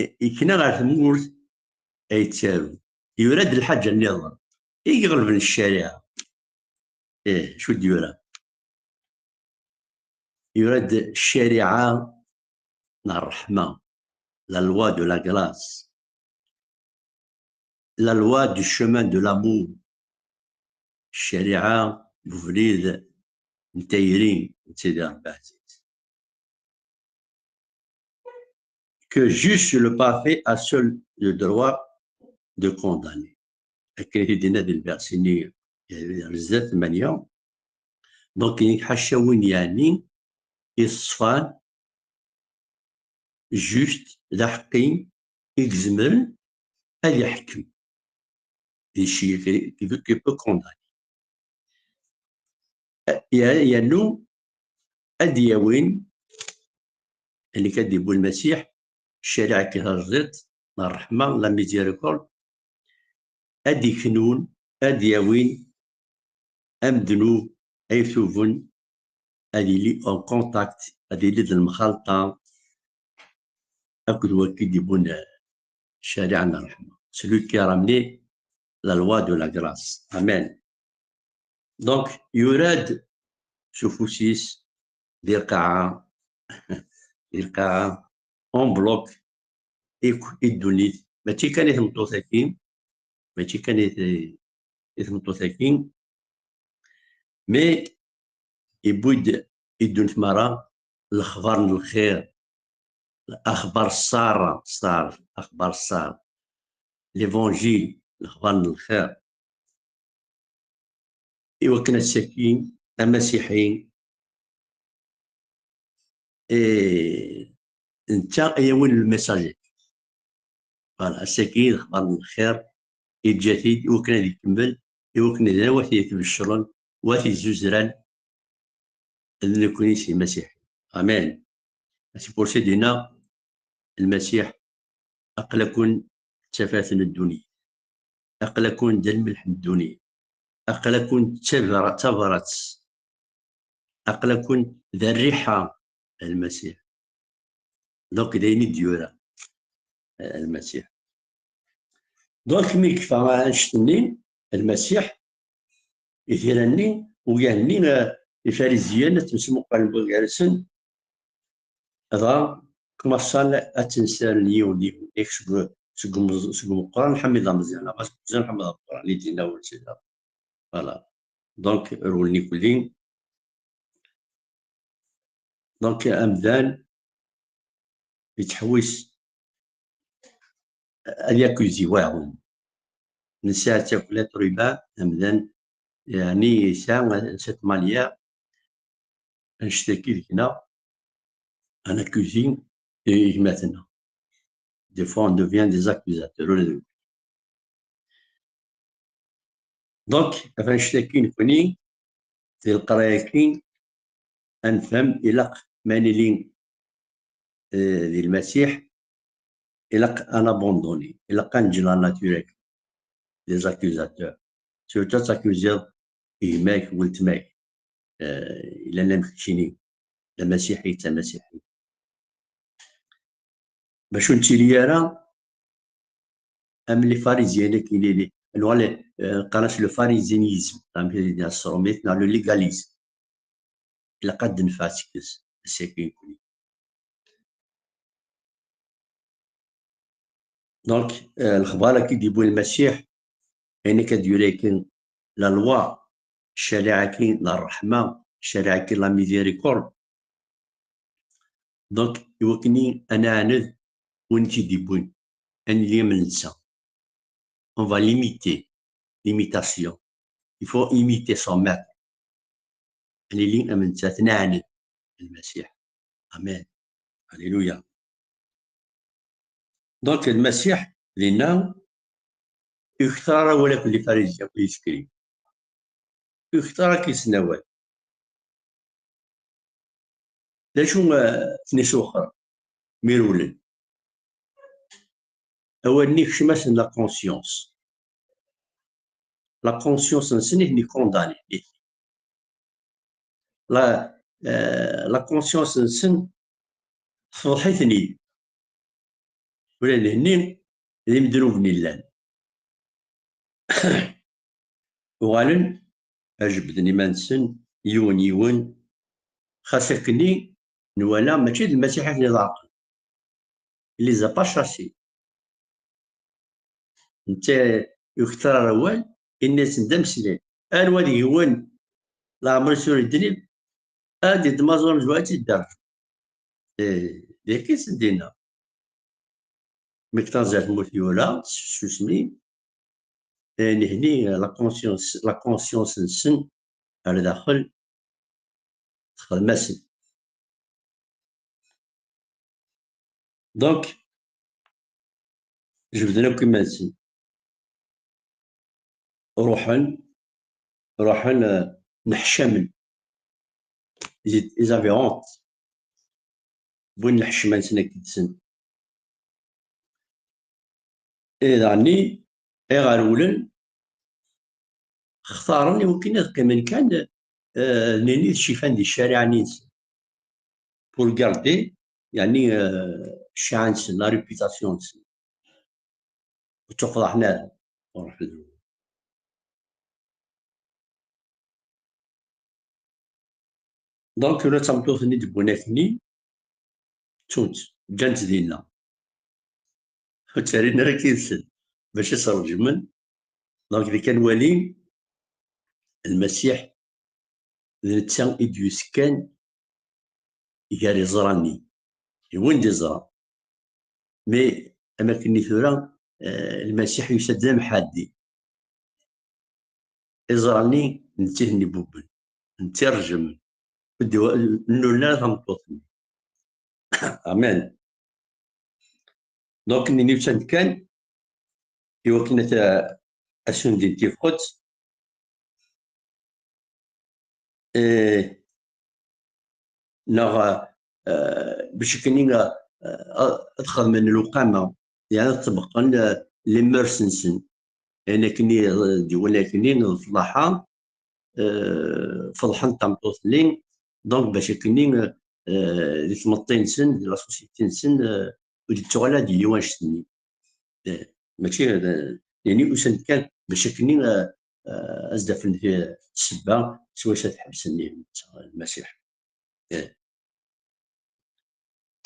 I-, ikna ɣer tmurt ay yettaru. Yura-d lḥaǧa nniḍen i iɣelben ccariɛa. Ih, acu d-yura? Yura-d ccariɛa n ṛṛeḥma, la loi de la grâce, la loi du chemin de l'amour, ccariɛa n ubrid n tayri n Sidi Ṛebbi Ɛziz. Que juge le parfait a seul le droit de condamner. Akken i t-id-yenna di lversi-nni, eh, ar zdat tmanya. Donc, ḥaca win yeɛni iṣfan, juste, d aḥeqqi, i izemren ad iḥkem. Di cci, qui, qui peut condamner. Ya-, yernu ad d-yawin, amek ad d-yewwi Lmasiḥ, ccariɛa-agi taẓidt, n ṛṛeḥma, la miséricorde, ad d-iknun, ad d-yawin amednub ay tuben ad yili en contact, ad yili d lemxalṭa akked wakki d-yewwin, eh, ccariɛa n ṛṛeḥma. Celui qui a ramené la loi de la grâce. Amen. Donc, yura-d s ufus-is di lqaɛa, di lqaɛa, en bloc, i, i ddunit, mačči kan i tmeṭṭut-agi, mačči kan i t-, i tmeṭṭut-agi, mais yewwi-d i ddunit merra lexbar n lxir, axbar ṣṣar, ṣṣar, axbar ṣṣar, l'évangile, lexbar n lxir. Iwakken ass-agi amasiḥi, eh, netta ay yawin lmessage. Voilà, ass-agi d lexbar n lxir, yeǧǧa-t-id iwakken ad ikemmel, iwakken d anwa i t-yetbeccren, wa t-yezzuzren, d nekkni s imasiḥi. Amen. C'est pour ça i d-yenna Lmasiḥ, aql-aken d tafat n ddunit, aql-aken d lmelḥ n ddunit, aql-aken d tabra-, d tabrat, aql-aken d rriḥa n Lmasiḥ. Donc, d ayen i d-yura, eh, Lmasiḥ. Donc, mi yekfa annect-nni, Lmasiḥ, itran-nni, ugar-nni, eh, Ifariziyen, ad ttemsmuqalen gar-sen, dɣa kmaṣṣan ad tensaren yiwen, yiwen, yak seg, seg umeẓ-, seg umeqqran ḥammi d ameẓyan, neɣ seg umeẓyan ḥammi d ameqqran, i d-yenna wul sida. Voilà. Donc, rewlen ikelli. Donc, amdan yettḥewwis ad yakuzi wayeḍ. Nesɛa takla ṭriba, amdan, yeɛni yesɛa cette manière, annect-agi deg-neɣ, ad nakuzi i gma-tneɣ. Des fois, on devient des accusateurs. Donc, ɣef annect-agi nekni, di leqraya-agi, ad nefhem, ilaq ma nili, eh, di Lmasiḥ, ilaq ad nabanduni, ilaq ad neǧǧ la nature-agi, les accusateurs. Surtout ad takuziḍ gma-k, weltma-k, eh, yellan am keččini, d amasiḥi, d tamasiḥit. Bac ur nettili ara am les pharisiens-agi, les, les, nuɣal, eh, qqaren-as le pharisianisme, amek i d-nniɣ s tṛumit, neɣ le légalisme. Ilaq ad d-neffeɣ seg-s, ass-agi nekni. Donc, eh, lexbar-agi d-yewwi Lmasiḥ, ayen akka d-yura akken la loi, ccariɛa-agi n ṛṛeḥma, ccariɛa-agi n la miséricorde. Donc, iwakken ad nɛaned win i tt-id-yewwin, ad nili am netta. On va l'imiter, l'imitation. Il faut imiter son maître. ad nili am nettat, neɛnen Lmasiḥ. Amen. Alléluia. Donc, Lmasiḥ, dinna, ur ikter ara awal akk Lifarizyen akk yessekri. Ur ikter ara akk-isen awal. D acu, eh, ten-iswexxren mi rewlen? Awal-nni ikcem-asen la conscience. La conscience-nsen i ten-ikundani. La, eh, la conscience-nsen tefḍeḥ-iten-id. Ula d henni, d imednuben i llan. Uɣalen, jebden iman-nsen, yiwen, yiwen. Xas akkenni, nwala, mačči d Lmasiḥ i ten-iḍerqen. Il les a pas chassés. Netta ur ikter ara awal, inna-yasen d ameslay. Anwa deg-wen leɛmer-is ur yeddnib, ad d-iddem aẓur n zzwaǧ ad tt-idderɣ. Eh, d akka i sen-d-yenna. Mi k-taẓ ar tmurt yura, s tsusmi, eh, nehni la conscience, la conscience-nsen ar daxel, texdem-asen. Donc, jebden akk iman-nsen. Ruḥen, ruḥen, eh, nneḥcamen. Ils, ils avaient honte. Wwin lḥecma-nsen akked-sen. Eh, daɣenni, ayɣer rewlen? Xtaren i wakken ad qqimen kan, eh, nini d cifan di ccariɛa-nni-nsen. Pour garder, yeɛni, eh, cciɛa-nsen, la réputation-nsen. Ur ttuqḍaḥen ara. Donc, ula d tameṭṭut-nni d-wwin akkenni, ttunt, ǧǧant dinna. Ur ttarrin ara yid-sen bac ad s-ṛejmen. Donc, di kan wali, Lmasiḥ d netta i d-yuskan gar iẓra-nni. Yiwen d iẓra. Mais, am akken i tura, eh, Lmasiḥ yusa-d d amḥaddi. Iẓra-nni, netta i ten-ibubben, netta i t-iṛejmen. Ur d-nnulen ara tameṭṭut-nni. Amen. Donc, nini-tt-id kan, i wakken ad, ad sundin tifxet, eh, neɣ, eh, bac akken, eh, ad xedmen lewqama, yeɛni ad ṭebqen, eh, les mœurs-nsen. Ayen akken i d-iwala akken d lefḍaḥa, eh, feḍḥen tameṭṭut-nni, donc bac akken, eh, di tmeṭṭi-nsen, di la société-nsen, eh, ur d-tettuɣal ad d-yili wanect-nni. Eh, mačči d, yani usan-d kan bac akken, eh, eh, ad s-d-afen ti-, ssebba s wacu ad ḥebsen Lmasiḥ. Eh.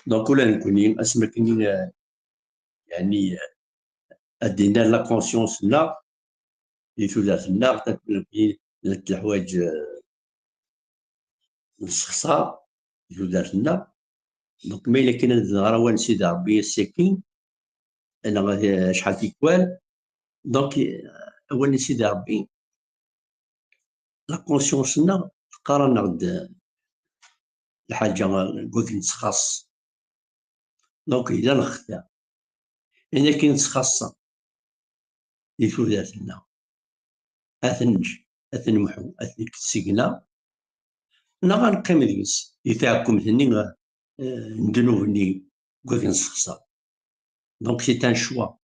Donc, ula d nekkni, asmi akken, eh, yani, eh, ad d-nali la conscience-nneɣ, di tudert-nneɣ, takni llant leḥwayeǧ, eh, nessexṣar di tudert-nneɣ. Donc, ma yella kan ad nɣer awal n Sidi Ṛebbi ass-agi, neɣ, eh, acḥal tikwal, donc, eh, awal n Sidi Ṛebbi, la conscience-nneɣ teqqar-aneɣ-d lḥaǧa deg wakken nettxaṣṣa. Donc, yella lxetar. Ayen akken nettxaṣṣa di tudert-nneɣ, ad t-neǧǧ, ad t-nemḥu, ad t-nefk seg-neɣ, neɣ ad neqqim deg-s, di tɛekkumt-nni, eh, n ddnub-nni deg wakken nettxaṣṣa. Donc, c'est un choix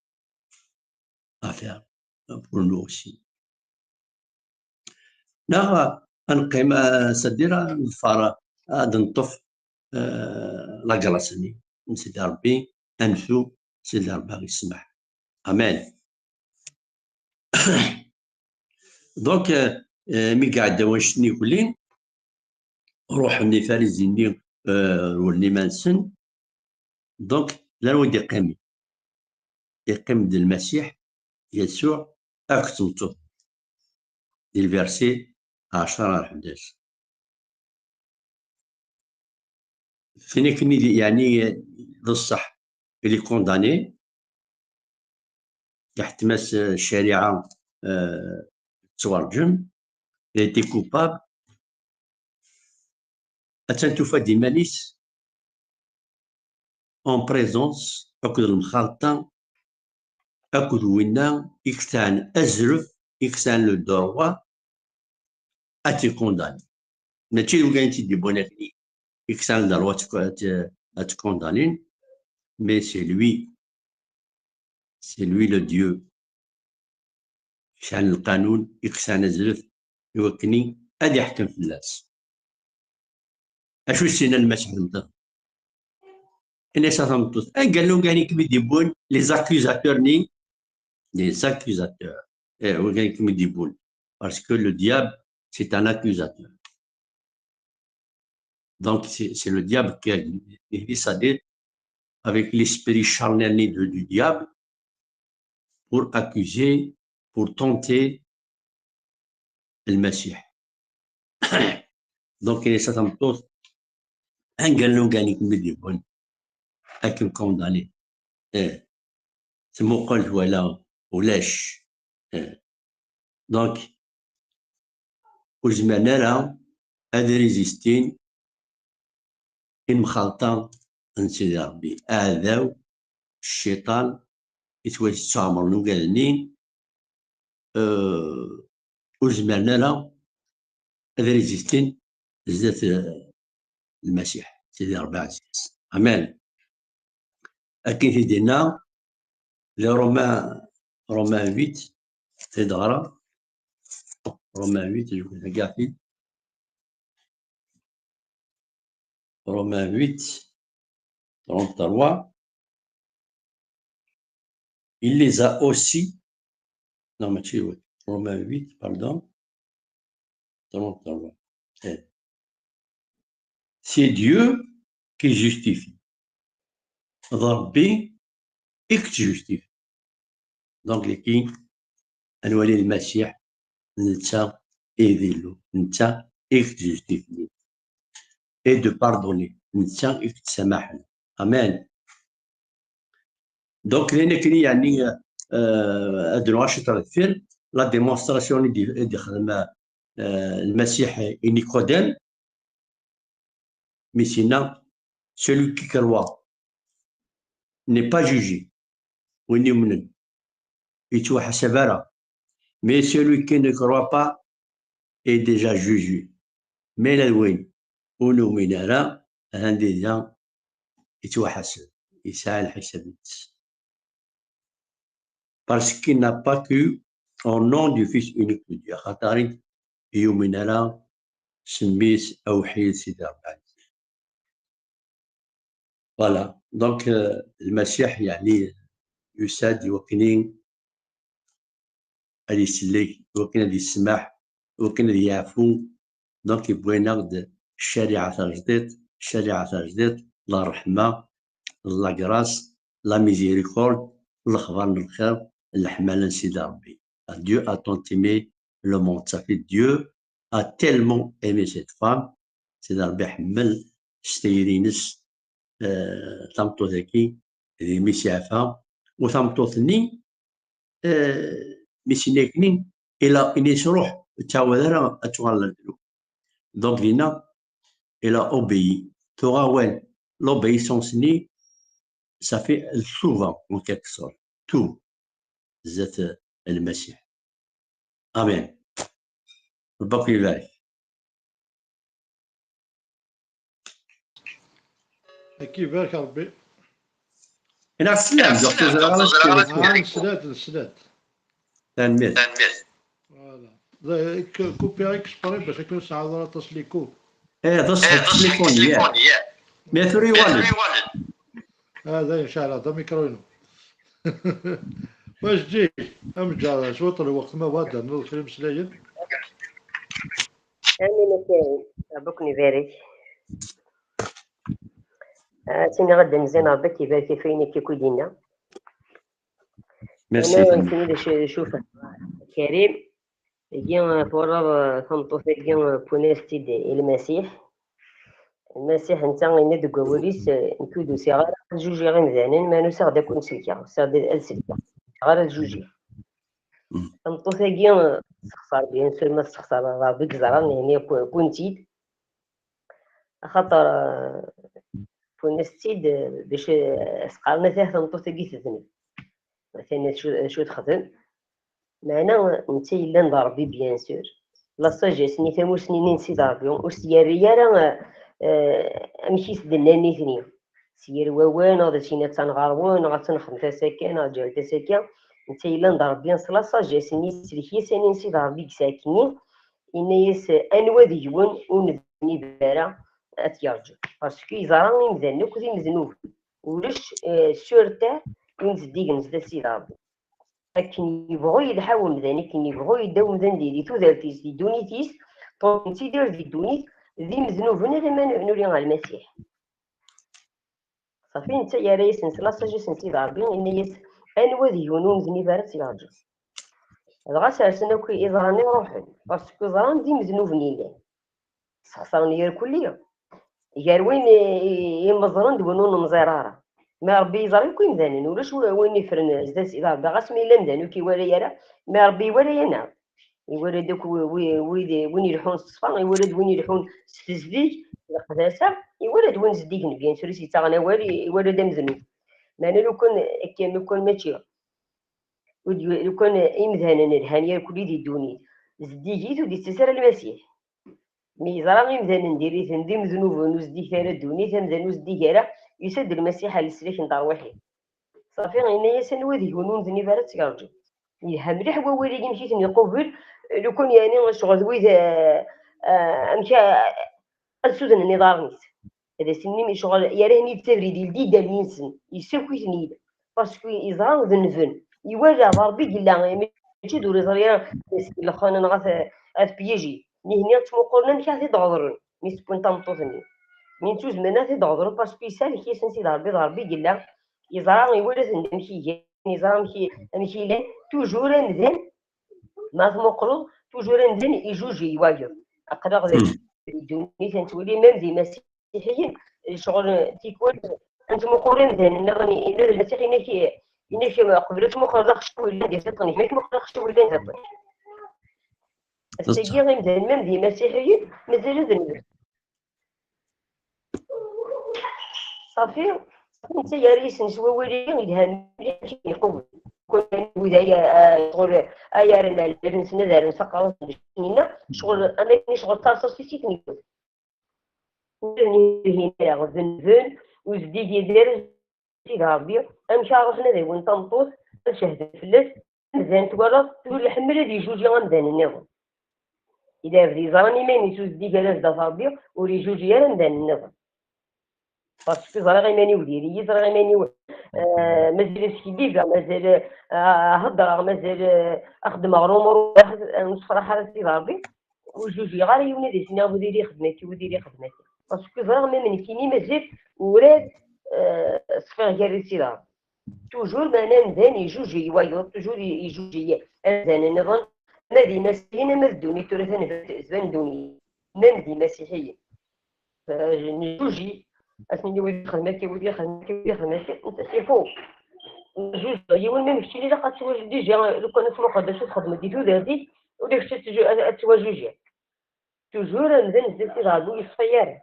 à faire pour nous aussi. Neɣ ad neqqim, eh, c'est-à-dire ad neḍfer, ad neṭṭef, eh, la grâce-nni n Sidi Ṛebbi, ad ntu Sidi Ṛebbi ad ɣ-yesmeḥ. Amen. Donc, eh, eh, mi iɛedda wanect-nni kulli, ruḥen Ifarizyen-nni, eh, rewlen iman-nsen. Donc, llan wid d-iqqimen. Iqqim-d Lmasiḥ, Yasuɛ, akked tmeṭṭut. Di lversi ɛecṛa ar ḥdac. Tin akken i d, yeɛni, d ṣṣeḥ, il est condamné, iḥettem-as, eh, ccariɛa, eh, tettwarǧem, il a été coupable, Attan tufa-d iman-is en présence akked lemxalṭa akked winna i yesɛan azref, i yesɛan le droit ad tt-ikondani. Mačči d wigad i tt-id-iwwin akkenni i yesɛan le droit ad tt-, ad tt-, ad tt-kondanin, mais c'est lui, c'est lui le Dieu. Yesɛan lqanun, i yesɛan azref i wakken ad iḥkem fell-as. Acu i s-yenna Lmasiḥ d netta? Ini-as a tameṭṭut, anga llan wigad i kem-id-iwwin, les accusateurs-nni, les accusateurs. Eh, wigad i kem-id-iwwin. Parce que le diable, c'est un accusateur. Donc, c'est, c'est le diable qui a glissé avec l'esprit charnel de, du diable pour accuser, pour tenter Lmasiḥ. Donc, ini-as a tameṭṭut, anga llan wigad i kem-id-iwwin, ad kem-condamner. Eh, tmuqel twala ulac. Eh. Donc, ur zmiren ara ad résistin i lemxalṭa n Sidi Ṛebbi. Aɛdaw, cciṭan, i ttwa-, yettuɛemṛen wigad-nni, euh, ur zmiren ara ad résistin zdat, euh, Lmasiḥ, Sidi Ṛebbi ɛziz. Amen. Akken i t-id-yenna, les Romains, Romains huit, c'est-à-dire Romains huit, je vous regarde. Romains huit, trente-trois. Il les a aussi, non, mais tu, oui. Romains huit, pardon. Trente-trois. Eh. C'est Dieu qui justifie. D Ṛebbi i yettjustifin. Donc, dagi, ad nwali Lmasiḥ, netta i d Illu, netta i yettjustifin. Et de pardonner, netta i yettṣamaḥen. Amen. Donc, d ayen akken, yeɛni, euh, ad d-nuɣal ciṭ ɣer deffir, la démonstration i d-, i d-ixdem, euh, Lmasiḥ i Nikodem, mi s-yenna, celui qui croit n'est pas jugé. Win yumnen, yettwaḥasab ara. Mais celui qui ne croit pas est déjà jugé. Mais la win ur numin ara, atan déjà yettwaḥaseb, yesɛa lḥisab-nnes. Parce qu'il n'a pas cru au nom du Fils unique de Dieu. Axaṭer ur yumin ara s mmi-s awḥid Sidi Ṛebbi. Voilà. Donc, euh, Lmasiḥ, yeɛni, yusa-d i wakken ad isellek, i wakken ad yessmaḥ, i wakken ad yeɛfu. Donc, yewwi-aneɣ-d ccariɛa tajdiṭ, ccariɛa tajdiṭ, la ṛṛeḥma, la grâce, la miséricorde, lexbar n lxir, leḥmala n Sidi Ṛebbi. Dieu a tant aimé le monde. Ça fait Dieu a tellement aimé cette femme, Sidi Ṛebbi iḥemmel s tayri-ines, eh, tameṭṭut-agi, d imi s-iɛfa, u tameṭṭut-nni, eh, mi s-yenna akkenni, ila ini-s ruḥ, ur ttɛawad ara ad tuɣaleḍ ar ddnub. Donc, dinna, il a obéi. Tuɣ awal, l'obéissance-nni, ça fait ltuba, en quelque sorte. Tub zdat Lmasiḥ. Amen. Ṛebbi ad ken-ibarek. Ad k-ibarek Ṛebbi. Ina teslam, donc, ur ẓriɣ ara acu. Ah, nesla-d, nesla-d. Tanemmirt. Voilà. D-, k-, kupiɣ exprès bac akken ur sɛiɣ ara aṭas n likub. Eh, d aṣṣeḥ, eh, d aṣṣeḥ, teslifuḍ, teslifuḍ, yeah. Mais tura yuɣal-d. Ah, dayen, ceɛleɣ-d amikru-inu. Wa Jeddi, amǧar, cwiṭ n lweqt, ma bɣa ad d-ternuḍ kra imeslayen. Amin a Karim, Ṛebbi ad ken-ibarek. Ah, ttiniɣ ad d-nzin Ṛebbi ad k-ibarek ɣef wayen akka akk i d-yenna. Merci. Ana nekkini d acu, d acu fehmeɣ, Karim, dagi, eh, twalaḍ, eh, tameṭṭut-agi, eh, wwin-as-tt-id i Lmasiḥ. Lmasiḥ netta yenna deg wawal-is, eh, nekk ur d-usiɣ ara ad jujiɣ imdanen, ma nusiɣ-d ad ken-sellkeɣ, usiɣ-d ad sellkeɣ, ur usiɣ ara ad jujiɣ. Mm. Tameṭṭut-agi, eh, tessexṣar, bien sûr, ma tessexṣar, Ṛebbi i yeẓran, yeɛni, wwin-tt-id. Axaṭer, eh, wwin-as-tt-id, eh, bac, eh, as-qqaren ata tameṭṭut-agi tedneb. Atan d acu, d acu texdem. Meɛna netta yellan d Ṛebbi, bien sûr. La sagesse-nni, tamusni-nni n Sidi Ṛebbi, ur s-yerri ara, eh, eh, amek i s-d-nnan nitni. S yir wawal, neɣ d asin attan ɣer-wen, neɣ attan xedmet-as akka, neɣ ǧǧemt-as akka. Netta yellan d Ṛebbi, s la sagesse-nni, s lekyasa-nni n Sidi Ṛebbi i yesɛa akkenni, yenna-yas, anwa deg-wen ur nebni ara ad t-yerǧu? Parce que yeẓra imdanen akk d imednuben. Ulac, eh, sur terre win zeddigen zdat Sidi Ṛebbi. Akken yebɣu yelḥa umdan, akken yebɣu yedda umdan di, di tudert-is, di ddunit-is, ṭṭuqen-tt-id di ddunit, d imednuben alamma nuli ɣer Lmasiḥ. Safi, netta yerra-yasen s la sagesse n Sidi Ṛebbi, yenna-yas, anwa deg-wen ur neznib ara ad tt-yerǧu? Dɣa sersen akk iẓra-nni ruḥen, parce que ẓran d imednuben i llan. Sxesren irkelli. Gar win i, i, i meẓren d win ur nemẓir ara. Ma Ṛebbi yeẓra akk imdanen, ulac w-, win ifren zdat Sidi Ṛebbi, ɣas ma yella amdan ur k-iwala ara, ma Ṛebbi iwala-yaneɣ. Iwala-d akk wi-, wi-, wid, win ileḥḥun s ṣṣfa, iwala-d win ileḥḥun s tezdeg, s leqdasa, iwala-d win zeddigen, bien sûr, i s-yettaɣen awal, i-, iwala-d amednub. Meɛna lukan akka, lukan mačči, ur d-, lukan imdanen lhan irkelli di ddunit, zeddigit ur d-ittas ara Lmasiḥ. Mi yeẓra imdanen diri-ten d imednuben ur zeddiget ara ddunit, amdan ur zeddig ara, yusa-d Lmasiḥ ar leslak n terwiḥin. Safi, yenna-yas, anwa deg-wen ur neznib ara ad tt-yerǧu? Yelha mliḥ wawal-agi, amek i ten-iqubel, lukan yeɛni ccɣel d wid, eh, eh, amek, eh, ad sudnen iḍarren-is. Ad as-inin ccɣel, yerra-ten-id s abrid, yeldi-d allen-nsen, yessaki-ten-id. Parce que yeẓra denben, iwala d Ṛebbi i yella, mačči d ur iẓri ara, lexxan neɣ at, at piéger. Nihni ttmuqulen amek ara t-id-ɣeḍren, mi s-wwin tameṭṭut-nni. Mi ttuzmen ara t-id-ɣeḍren, parce que yesɛa lekyasa n Sidi Ṛebbi, d Ṛebbi i yella, yeẓra, iwala-ten amek i gan, yeẓra amek i, amek i llan, toujours amdan, ma tmuqleḍ, toujours amdan ijuj i wayeḍ. Aql-aɣ d Hmm. di ddunit, ad nettwali, même d imasiḥiyen, ccɣel tikwal, ad nettmuqul amdan nniḍen, yenna-d Lmasiḥ, yenna-k, yenna-k, qbel ad tmuqleḍ axecciw yellan di tiṭ-nnek, ma tmuqleḍ axecciw yellan di tiṭ-nnek. Ass-agi, imdanen, même d imasiḥiyen, mazal ad nbedd. Safi, safi, netta yerra-yasen s wawal-agi, yelha mliḥ, akken iqewwem. Kul wid ay, ay, ɣur-, ay rren lɛelǧab-nsen ad rren s aqerru-nsen, ccɣel, ama akken ccɣel d tarṣaṣt i s-iten-yewwin. Ur d-nhin ara, denben, ur zeddig ara Sidi Ṛebbi, amek ara ruḥen ad awin tameṭṭut, ad cehden fell-as, amdan twalaḍ, ur iḥemmel ad ijuji amdan nniḍen. Ilɛebd yeẓran iman-is ur zeddig ara zdat Ṛebbi, ur ijuji ara amdan nniḍen. Parce que ẓriɣ iman-iw diri-yi, ẓriɣ iman-iw, eh, mazal skiddibeɣ, mazal, eh, heddreɣ, mazal, eh, xeddmeɣ lumuṛ, ur nessefraḥ ara Sidi Ṛebbi, ur jujiɣ ara yiwen ad as-iniɣ wid iri xedmen akka, wid iri xedmen akka. Parce que ẓriɣ ma nekkini mazal urad, eh, ṣfiɣ gar-i d Sidi Ṛebbi. Toujours, meɛna amdan ijuji i wayeḍ, toujours i-, ijuji amdan nniḍen, ma d imasiḥiyen, ama d ddunit tura tanbant tban ddunit, même d imasiḥiyen. Eh, njuji, ad s-nini wid ixedmen akka, wid ixedmen akka, wid ixedmen akka, c'est faux. Njuji, yiwen ma keččini ilaq ad twaliḍ déjà, lukan ad tmuqleḍ d acu txedmeḍ di tudert-ik, ula kečč ad tju-, ad, ad tettwajujiḍ. Toujours amdan zdat Sidi Ṛebbi ur yeṣfi ara.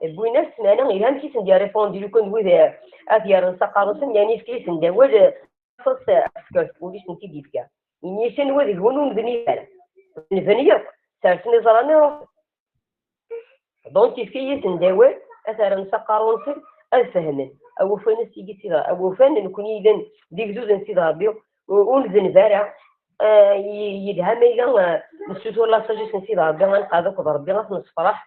Wwin-as, meɛna yelha amek i sen-d-yerripundi lukan d wid, eh, ad t-yerren s aqerru-nsen, yeɛni yefka-yasen-d awal, eh, s, eh, asker ur i sen-t-id-yefka. Ini-as, anwa deg-wen ur nebni ara? Nebni akk, sersen iẓra-nni ruḥen. Donc yefka-yasen-d awal, ad t-rren s aqerru-nsen, ad fehmen. Awufan a sigi Sidi, awufan nekkni yellan d igduden n Sidi Ṛebbi, ur, ur ndenb ara. Eh, y-, yelha ma yella, eh, nessutur la sagesse n Sidi Ṛebbi, ad nqeɛɛed akked Ṛebbi, ad t-nessefraḥ,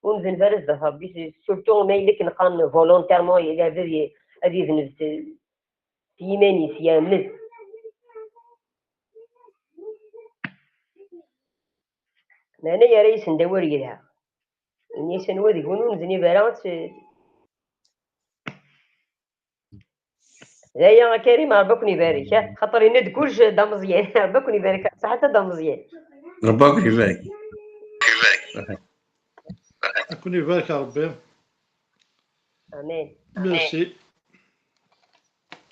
ur ndenb ara zdat Ṛebbi, surtout ma yella akken qqaren volontairement, yella ad y-, ad yedneb s, s yiman-is, yermed. Meɛna yerra-yasen-d awal yelha. Ini-as, anwa deg-wen ur neznib ara ad t-, d aya a Karim, Ṛebbi ad ken-ibarek, ah, xaṭer yenna-d kullec d ameẓyan. Ṛebbi ad ken-ibarek, ṣaḥit a d ameẓyan. Ṛebbi ad ken-ibarek. Ad ken-ibarek Ṛebbi. Amin. Merci.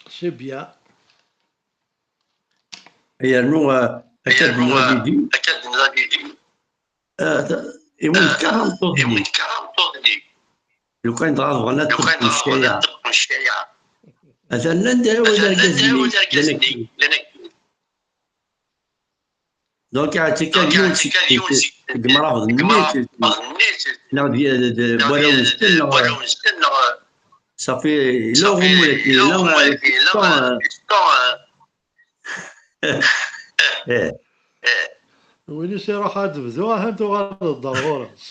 C'est bien. Yernu, euh, akka d-nna Didi. Euh, ta-, i win tekkaɣ tameṭṭut-nni. Lukan dɣa bɣan ad ṭṭebqen ccariɛa. Atan llan d awal argaz-nni, llan akkin. Donc, yeɛṭik ad yiwen seg, seg mrabeḍ-nni, neɣ d, d, d warraw-nsen, neɣ, safi, yella uɣummu daki, yella, eh, eh. Win i s-iruḥ ad d-bdu, ahan tuɣaleḍ-d ar ɣur-s.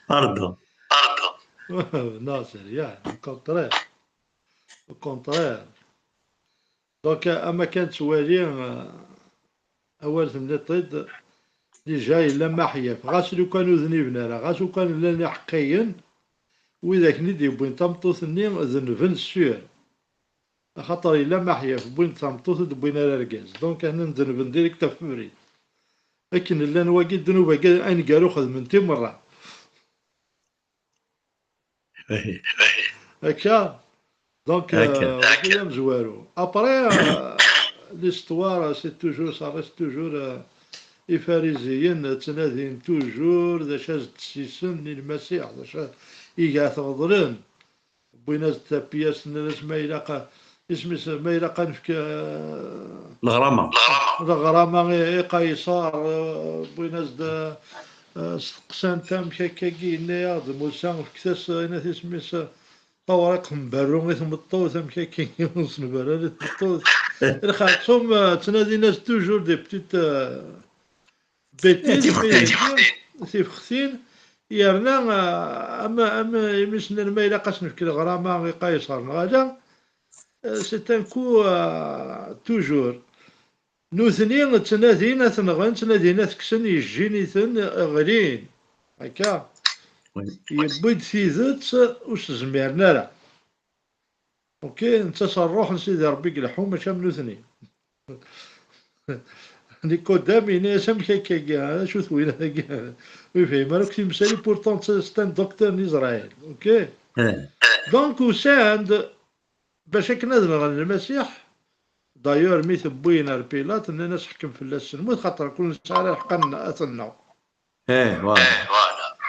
Pardon. Pardon. Non, c'est rien, au contraire. Au contraire. Donc, ama kan ttwali, euh, awal tenniḍ-t-id, déjà yella maḥyaf. Ɣas lukan ur dniben ara, ɣas lukan llan iḥeqqiyen, widak-nni d-yewwin tameṭṭut-nni denben sûr. Axaṭer yella maḥyaf, wwin-d tameṭṭut, ur d-wwin ara argaz. Donc, anen denben direct ɣef ubrid. Akken llan wagi ddnub-agi aneggaru xedmen-t i merra. Akka. Donc, euh, wagi d amezwaru. Après, euh, l'histoire, c'est toujours, ça reste toujours, euh, Ifariziyen ttnadin toujours d acu as-d-ssisen i Lmasiḥ, d acu iga tɣeḍlen. Wwin-as-d tapyast, nnan-as ma ilaq, isem-is, ma ilaq ad nefk, eh, leɣrama. Leɣrama i, i Qayṣer, eh, wwin-as-d, eh, steqsan-t amek akkagi, yenna-yaɣ-d Musa, fket-as, eh, yenna-t isem-is, eh, tawriqt n berru i tmeṭṭut, amek akkagi ur s-nberru ara i tmeṭṭut. Lxerṣum, eh, ttnadin-as toujours des petites, eh, bêtises, tifextin. Tifextin, yerna, ah, am, am imi s-nnan ma ilaq ad s-nefk leɣrama i Qayṣer neɣ ala, ah, c'est un coup, ah, toujours. Nutni ttnadin ad t-nɣen, ttnadin ad t-kksen, yejjin-iten, ɣlin. Akka. Oui. Yewwi-d tidet ur s-zmiren ara. Ok, netta s ṛṛuḥ n Sidi Ṛebbi i ileḥḥu, mačči am nutni. Nikodam yenna-yas amek akkagi, acu-t winna-agi? Ur yefhim ara akk timsal, pourtant c'est un docteur n Israël. Ok? Eh. Donc usan-d bac akken ad nɣen Lmasiḥ. D'ailleurs mi t-wwin ar Pilat, nnan-as ḥkem fell-as s lmut, xaṭer kul nesɛa ara lḥeqq ad t-nneɣ. Eh, voilà.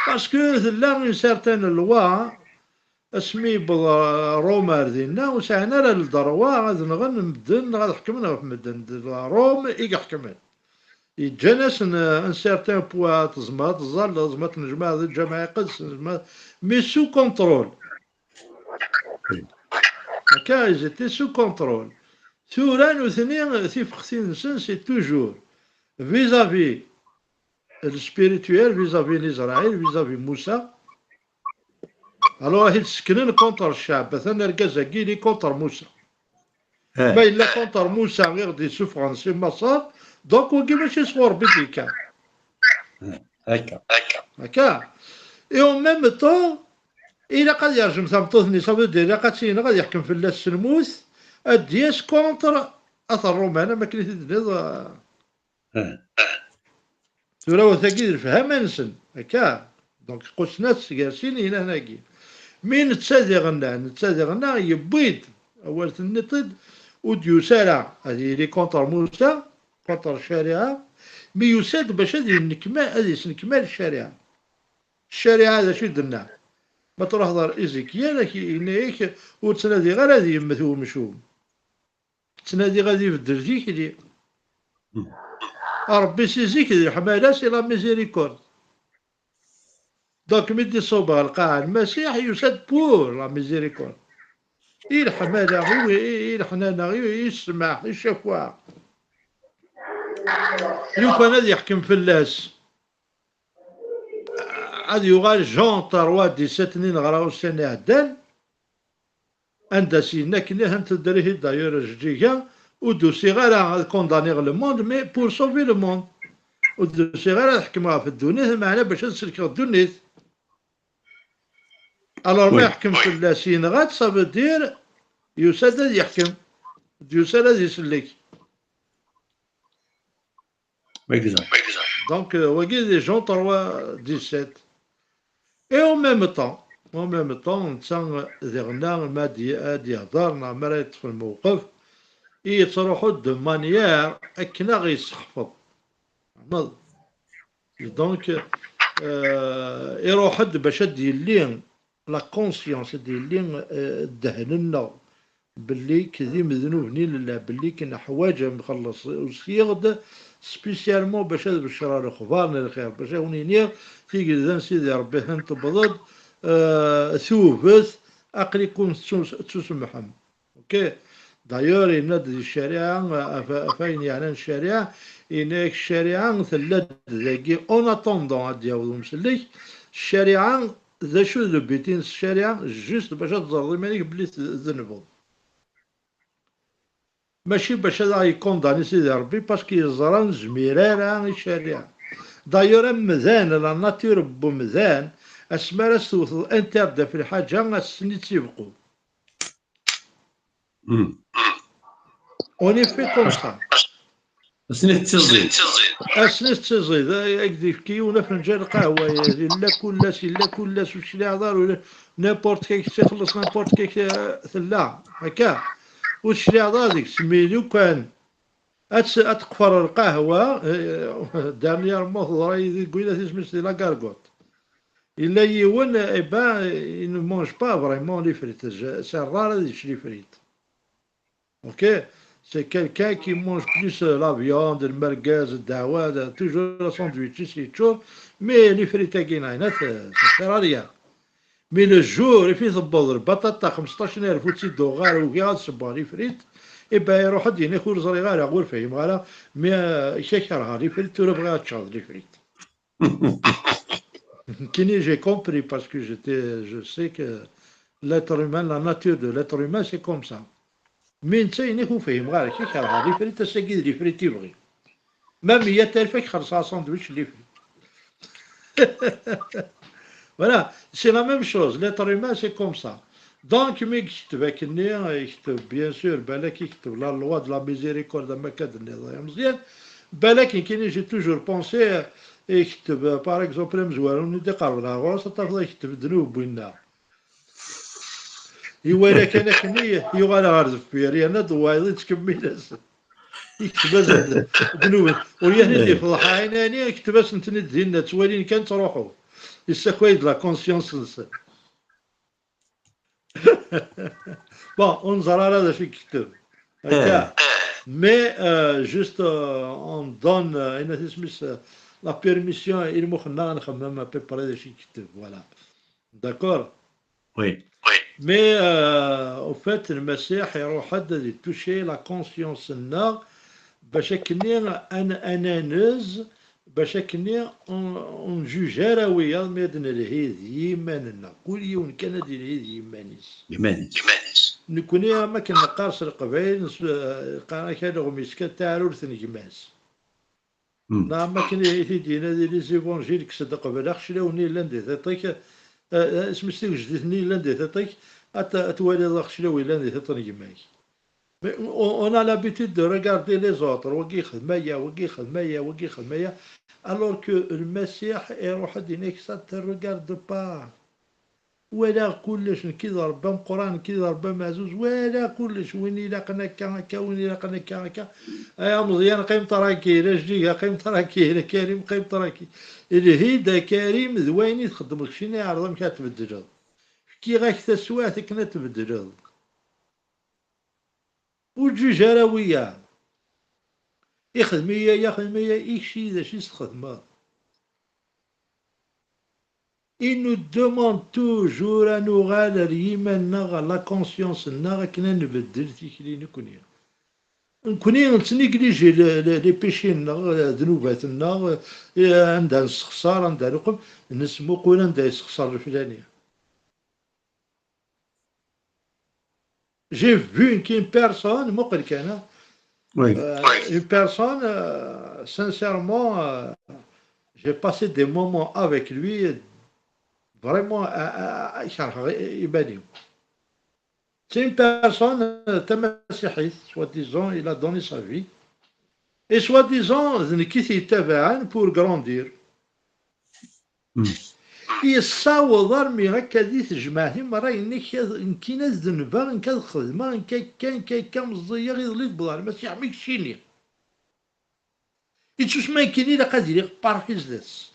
Parce que tella une certaine loi, asmi yewweḍ, euh, Rome ar dinna, ur sɛin ara le droit ad nɣen medden neɣ ad ḥekmen ɣef medden. D la Rome i iḥekmen. Yeǧǧan-asen, euh, un certain poids, tezmer ad teẓẓalleḍ, tezmer ad tnejmaɛeḍ lǧameɛ iqedsen, tezmer, mais sous contrôle. Akka, ils étaient sous contrôle. Tura nutni, tifextin-nsen, c'est toujours vis-à-vis le spirituel, vis-à-vis n Israël, vis-à-vis Musa. Alors, ad t-seknen contre ccɛeb. Atan argaz-agi, il est contre Musa. Eh. Ma yella contre Musa i ɣ-d-yessufɣen si Maṣer, donc wagi mačči sɣur Rebbi d-yekka. Eh, akka. Akka. Et en même temps, ilaq ad yerjem tameṭṭut-nni, ça veut dire, ilaq ad tt-yenɣ, ad yeḥkem fell-as s lmut, ad d-yas contre at Ṛṛuman, am akken i t-id-tenniḍ, eh. Eh. Tura tagi d lefhama-nsen, akka. Donc, qussen-as gar sin yinahan-agi. Mi netta diɣenna, netta diɣenna yewwi-d, awal tenniḍ-t-id, ur d-yusi ara ad yili contre Musa, contre ccariɛa, mi yusa-d bac ad yennekma-, ad yesnekmal ccariɛa. Ccariɛa d acu i d-tenna? Ma truḥeḍ ɣer Izikyal, ak-, yenna-yak, ur ttnadiɣ ara ad yemmet wemcum. Ttnadiɣ ad ibeddel tikli. Hmm. Ṛebbi si zik d leḥmala, c'est la miséricorde. Donc, mi d-iṣubb ɣer lqaɛa Lmasiḥ, yusa-d pour la miséricorde. I leḥmala, i wi-, i, i leḥnana, i, i ssmaḥ, i ccakwa. Lukan ad yeḥkem fell-as, ad yuɣal Jean trois dix-sept-nni neɣra ussan iɛeddan, anda s-yenna akken, ahat tedder-ihi d'ailleurs ajeǧǧig-a, ur d-usiɣ ara ad condamniɣ le monde, mais pour sauver le monde. Ur d-usiɣ ara ad ḥekmeɣ ɣef ddunit, meɛna bac ad sellkeɣ ddunit. Alors, ma yeḥkem fell-as, yenɣa-t, ça veut dire, yusa-d ad yeḥkem. D-yusa ad isellek. Exact. Donc, euh, wagi d Jean trois dix-sept. Et en même temps, en même temps, netta diɣenna ma ad y-, ad yehder neɣ ma ara yeṭṭef lmewqef, yettruḥu de manière akken ad ɣ-yessexfeḍ. Tfehmeḍ? Et donc, euh, eh, iruḥ-d bac ad d-yelli la conscience, ad d-yelli, eh, ddehn-nneɣ belli k-, d imednuben i nella, belli k-, neḥwaǧ ad nxelleṣ. Usiɣ-d spécialement bac ad beccreɣ lexbar n lxir, bac ad wen-iniɣ, tigelda n Sidi Ṛebbi, han tewweḍ-d, eh, tuget, aql-iken tettus-, tettusemmḥem. Ok. D'ailleurs, yenna-d di ccariɛa, ɣef, ɣef ayen yeɛnan ccariɛa, yenna-yak ccariɛa tella-d dagi, en attendant ad d-yaweḍ umsellek, ccariɛa, d acu d le but-ines ccariɛa? Juste bac ad teẓreḍ iman-ik belli tdennbeḍ. Mačči bac ad aɣ-yekundani Sidi Ṛebbi, parce que yeẓra ur nezmir ara i ccariɛa. D'ailleurs, amdan, la nature n umdan, asmi ara s-tewteḍ interdit ɣef lḥaǧa, ad s-ten-id-tibqu. Hmm. On est fait comme ça. Asmi tettiẓid. Asmi tettiẓid, ad k-d-yefk yiwen afenǧal n lqahwa, yella kullas, yella kullas, ur tecliɛeḍ ara, ula n'importe quel, txelleṣ n'importe quel, eh, tella, akka. Ur tecliɛeḍ ara deg-s, mais lukan ad tt-, ad teqfer lqahwa, eh, dernièrement teḍra-yi deg wilat isem-is di la Gargote. Yella yiwen, eh ben, il ne mange pas vraiment les frites. Je-, c'est rare ad yečč les frites. Ok? C'est quelqu'un qui mange plus, euh, la viande, lmergaz, ddaɛwat, toujours asandwič-is yeččur, mais les frites-agi n ɛinat, euh, ça sert à rien. Mais le jour i fi tewweḍ lbaṭaṭa xmesṭac n alef ur tt-id-uɣ ara, ugiɣ ad ssewweɣ les frites, eh ben, iruḥ-d yenna-k ur ẓriɣ ara, ur fhimeɣ ara, mais, euh, ka kerheɣ les frites, tura bɣiɣ ad ččeɣ d les frites. Nekkini, j'ai compris parce que j'étais, je sais que l'être humain, la nature de l'être humain, c'est comme ça. Mais netta yenna-k ur fhimeɣ ara, ka kerheɣ les frites, ass-agi d les frites i bɣiɣ. Même yat alef ad k-xellṣeɣ asandwič n les frites. Voilà, c'est la même chose. L'être humain, c'est comme ça. Donc, mi yekteb akkenni, yekteb, bien sûr, balak yekteb la loi de la miséricorde, am akka d-tenniḍ, ay Meẓyan. Balak nekkini, j'ai toujours pensé, yekteb, par exemple, amezwaru-nni d-iqerben ar ɣur-s, ad tafeḍ yekteb ddnub n winna. Iwala kan akkenni, yuɣal ɣer deffir, yerna-d wayeḍ yettkemmil-as. Yekteb-as-d ddnub. Ur yehni di fḍeḥ ɛinani, yekteb-asen-ten-id dinna, ttwalin kan ttruḥu. Yessakay-d la conscience-nsen. Bon, ur neẓri ara d acu i yekteb. Akka. Mais, euh, juste, euh, on donne, euh, ayen isem-is, euh, la permission i lmux-nneɣ ad nxemmem à peu près d acu i yekteb. Voilà. D'accord? Oui. Mais, euh, au fait, Lmasiḥ iruḥ-d ad itoucher la conscience-nneɣ, bac akkenni ad n-, ad nanez, bac akkenni ur, ur njuj ara wiyaḍ, mi ad nelhi d yiman-nneɣ. Kul yiwen kan ad yelhi d yiman-is. Iman-is. Nekkni, am akken neqqar s Leqbayel, nes-, eh, qqaren-ak aleɣmis kan, taɛrurt n gma-s. Hmm. Neɣ am akken i, i t-id-yenna di les évangiles, kkes-d qbel axeclaw-nni yellan di tiṭ-ik, eh, eh, isem-is tigejdit-nni yellan di tiṭ-ik, ad t-, ad twaliḍ axeclaw yellan di tiṭ n gma-k. Mais on, on a l'habitude de regarder les autres. Wagi ixdem aya, wagi ixdem aya, wagi ixdem aya. Alors que Lmasiḥ iruḥ-d yenna-k, ça te regarde pas. Walaɣ kullec, nekk i d Ṛebbi ameqqran, nekk i d Ṛebbi ameɛzuz, walaɣ kullec, win ilaqen akka, akka, win ilaqen akka, akka. Ay Ameẓyan, qqim tranquille, ajdid, qqim tranquille, a Karim, qqim tranquille. Lhi-d a Karim d wayen i txeddmeḍ, keččini ɛreḍ amek ad tbeddleḍ. Fkiɣ-ak taswiɛt akken ad tbeddleḍ. Ur ǧǧuǧ ara wiyaḍ. Ixdem-iyi aya, ixdem-iyi aya, i kečč d acu i s-txedmeḍ? I nous demande toujours ad nuɣal ar yiman-nneɣ, ɣer la conscience-nneɣ, akken ad nbeddel tikli nekkni. Nekkni nettnéglige le, le, les péchés-nneɣ, ddnubat-nneɣ, eh, anda nessexṣar, anda nuqem, nesmuqul anda yessexṣar leflani. J'ai vu une, une personne, muqel kan, hein. Oui. Euh, une personne, euh, sincèrement, euh, j'ai passé des moments avec lui, vraiment, à, à, à, c'est une personne, euh, tamasiḥit, soi-disant, il a donné sa vie. Et soi-disant, d nekk i t-yettabaɛen pour grandir. Hmm. Yessaweḍ armi akka di tejmaɛt i merra yenna-k ad, nekkini ad denbeɣ, nekk ad xedmeɣ, nekk akka, nekk akka, meẓẓiyeɣ, iḍelli d-wwḍeɣ Lmasiḥ mi keččini. Ittusma nekkini ilaq ad iliɣ parfait zdat-s.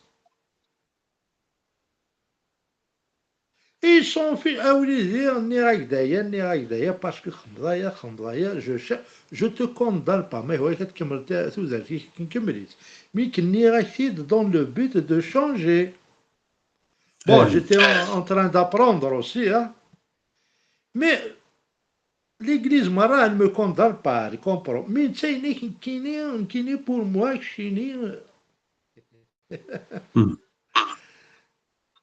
Ils sont fi, a wlidi, nniɣ-ak-d aya, nniɣ-ak-d aya, parce que txedmeḍ aya, txedmeḍ aya, je, je te condamne pas, ma yehwa-yak ad tkemmleḍ tudert-ik, kemmel-itt. Mi k-nniɣ-ak-t-id dans le but de changer. Bon, j'étais en, en train d'apprendre aussi, hein. Mais l'église, moi, elle me condamne pas, elle comprend. Mais tu sais, nekkini, nekkini pour moi, keččini.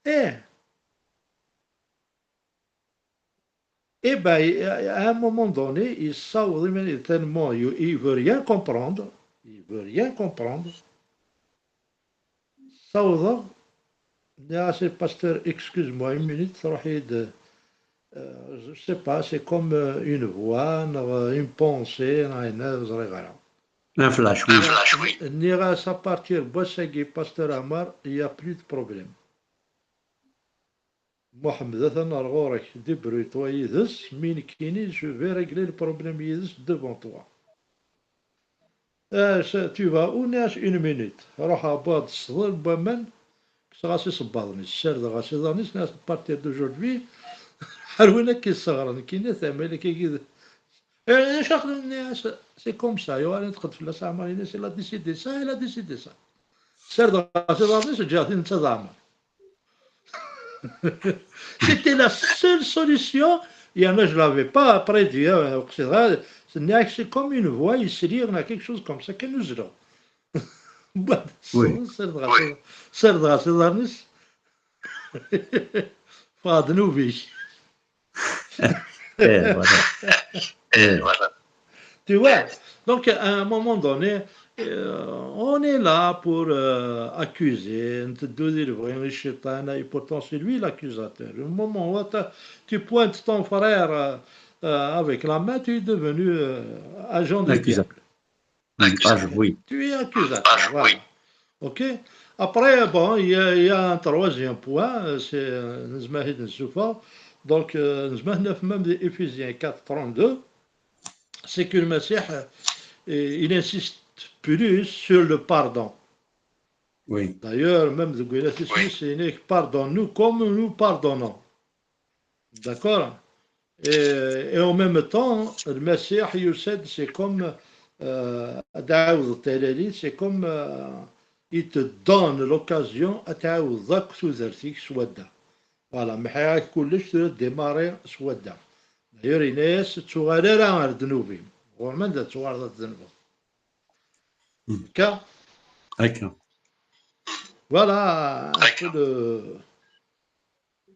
Eh. Eh ben, à un moment donné, il s'aweḍ iman, tellement il, il veut rien comprendre, il veut rien comprendre. Ssawḍeɣ, nniɣ-as i pasteur, excuse-moi une minute, truḥ-iyi-d, euh, je sais pas, c'est comme, euh, une voix, neɣ, euh, une pensée, neɣ ayen, ur ẓriɣ ara. Un flash, oui. Nniɣ-as, à partir n wass-agi, pasteur Amar, il y a plus de problème. Muḥemmed, atan ar ɣur-k, débrouille-toi yid-s, mi nekkini, je vais régler le problème yid-s devant toi. Ah, ça, tu vas où, nniɣ-as, une minute. Ruḥeɣ wwiɣ-d ssḍil n waman, kkseɣ-as isebbaḍen-is, ssardeɣ-as iḍarren-is, nniɣ-as, à partir d'aujourd'hui, ar win akka yesseɣren, nekkini, tama, ilak-agi d, eh, acu aql-, nniɣ-as, c'est comme ça, yuɣal yetqed fell-as Ɛmer, yenna-as, il a décidé ça, il a décidé ça. Ssardeɣ-as iḍarren-is, ǧǧiɣ-t-id netta d Ɛmer. C'était la seule solution. Et moi, je l'avais pas prédit, hein, c'est comme une voix, il se dit, quelque chose comme ça, que nous aurons. Ssardeɣ-as iḍarren-is. Ffeɣ-d nnubi-k. Eh, voilà. Eh, voilà. Tu vois, donc à un moment donné, euh, on est là pour, euh, accuser, nteddu di lebɣi i cciṭan, et pourtant c'est lui l'accusateur. Au moment où t'as, tu pointes ton frère, euh, euh, avec la main, tu es devenu, euh, agent du diable. Accusateur. Mm, ah, oui. Tu es accusateur, voilà. Ok. Après, bon, il y a, il y a un troisième point, euh, c'est, euh, nezmer ad t-id-nessufeɣ. Donc, euh, nezmer ad t-naf même di Éphésiens quatre trente-deux, c'est que le Messie, euh, il insiste plus sur le pardon. Oui. D'ailleurs, même deg Waylat-is, yenna-ak, pardonne-nous comme nous pardonnons. D'accord ? Et, et en même temps, le Messie, yusa-d, c'est comme, euh, ad tɛawdeḍ talalit, c'est comme, euh, il te donne l'occasion ad tɛawdeḍ akk tudert-ik s wadda. Voilà, mḥiɣ-ak kullec, tura démarrer s wadda. D'ailleurs, yenna-as, ur ttuɣal ara ar ddnub-im. Ɣur-m anda tettuɣaleḍ ad tdenbeḍ. Hmm. Akka. Akka. Voilà, un peu de,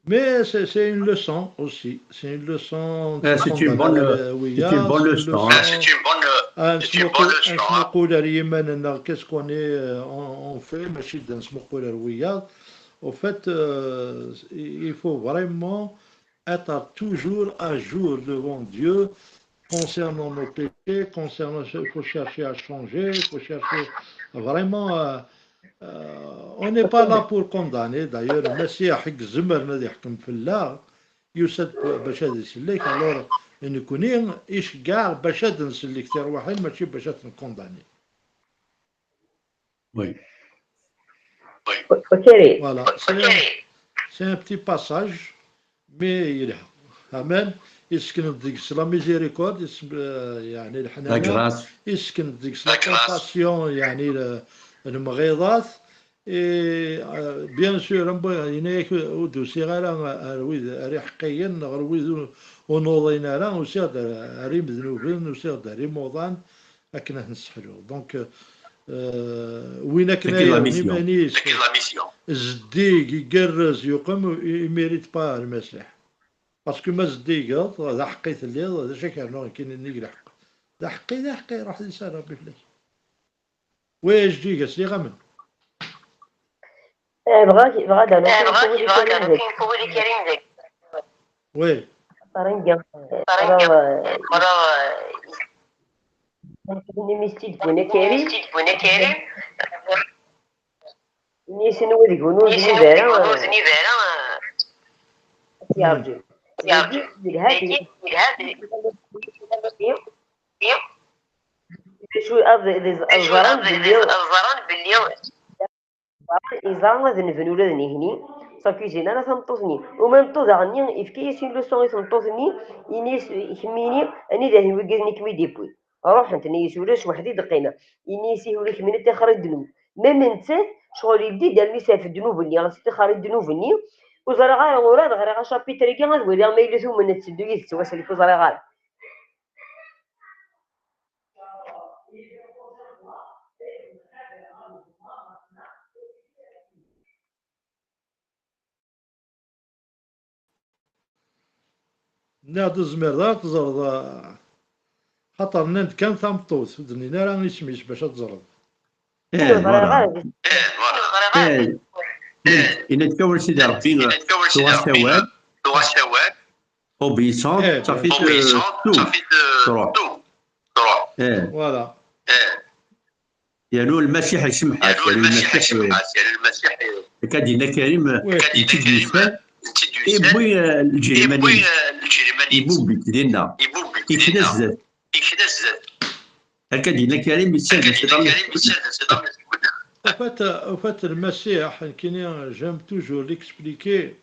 mais c'est, c'est une leçon aussi. C'est une leçon. Eh, c'est une bonne, c'est une bonne leçon, hein. C'est une bonne, euh, c'est une bonne leçon, hein. Ad nesmuqul ar yiman-nneɣ, qu'est-ce qu'on est, euh, on, on fait, mačči d ad nesmuqul ar wiyaḍ. Au fait, euh, il faut vraiment être toujours à jour devant Dieu concernant nos péchés, concernant ce, il faut chercher à changer, il faut chercher vraiment, euh, euh, on n'est pas là pour condamner. D'ailleurs, le Messie, ḥedd izemren ad yeḥkem fell-aɣ, yusa-d bac ad isellek, alors, nekkni, iceggeɛ bac ad nsellek tirwaḥin, mačči bac ad t-nkondani. Oui. Oui. Ok. Voilà, c'est un, c'est un petit passage, mais il y a. Amen. Yesken-d deg-s la miséricorde, yes-, euh, yeɛni leḥnana. La grâce. Yesken-d deg-s la compassion, yeɛni le-, lemɣiḍat. Et, euh, bien sûr, am-, yenna-yak ur d-usiɣ ara ar wid, ar iḥeqqiyen, neɣ ar wid ur, ur nuḍin ara, usiɣ-d ar, ar imednuben, usiɣ-d ar imuḍan, akken ad ten-sseḥluɣ. Donc, euh, win akken ara yawen iman-is zeddig, igerrez, yuqem, il mérite pas Lmasiḥ. Parce que ma zeddigeḍ, d aḥeqqi telliḍ, d acu ak-rnuɣ nekkini nnig lḥeqq? D aḥeqqi, d aḥeqqi, ruḥ di sara Rebbi fell-ak. Oui, ajeǧǧig-a, sliɣ-am-n. Eh, bɣiɣ, bɣiɣ ad d-anuɣ, eh, bɣiɣ ad d-anuɣ, oui. Ṭaringa, ṭaringa, imi s-tt-id-wwin akari. Ini-asen wa deg-wen ur d-nib ara, ad t-yerǧu. Dagi, yelha, yelha. D acu, ad, ad, ad ẓran belli, ad ẓran belli iẓra ad nebnu ula d nitni. sa cuisine ara tameṭṭut-nni. U même temps daɣen-nni, yefka-yas une leçon i tmeṭṭut-nni, ini-as, kemmini, anida-ten wigad-nni kem-id-iwwin? Ruḥen, tenna-yas ulac, weḥd-i d-qqimeɣ. Ini-as ih ula kemmini ṭixer i ddnub. Même nettat, ccɣel yebdi-d almi s ɣef ddnub-nni, ɣef ṭixer i ddnub-nni, ur ẓriɣ ara, ur ad ɣriɣ acapitre-agi, ad waliɣ ma yella tumen tetteddu yid-s wasrek, ur ẓriɣ ara. Nniɣ-d ur tezmireḍ ara teẓreḍ, ah, xaṭer nnan-d kan tameṭṭut, ur d-nnin ara isem-is bac ad teẓreḍ. Eh, voilà. Eh, voilà. Eh, eh, yenna-d kan ur sidi Rebbi, tuɣ-as awal. Obéissante, eh, ça fait, euh, tout. Truḥ. Eh. Voilà. Yernu Lmasiḥ isemmeḥ-as, yernu Lmasiḥ, akka d-yenna Karim, i tt-id-yusan, iwwi, eh, lǧirimani-ines, ibubb-itt dinna, ikna zdat. Akka d-yenna Karim, yessared Sidi Ṛebbi. En fait, en fait, Lmasiḥ, nekkini, j'aime toujours l'expliquer.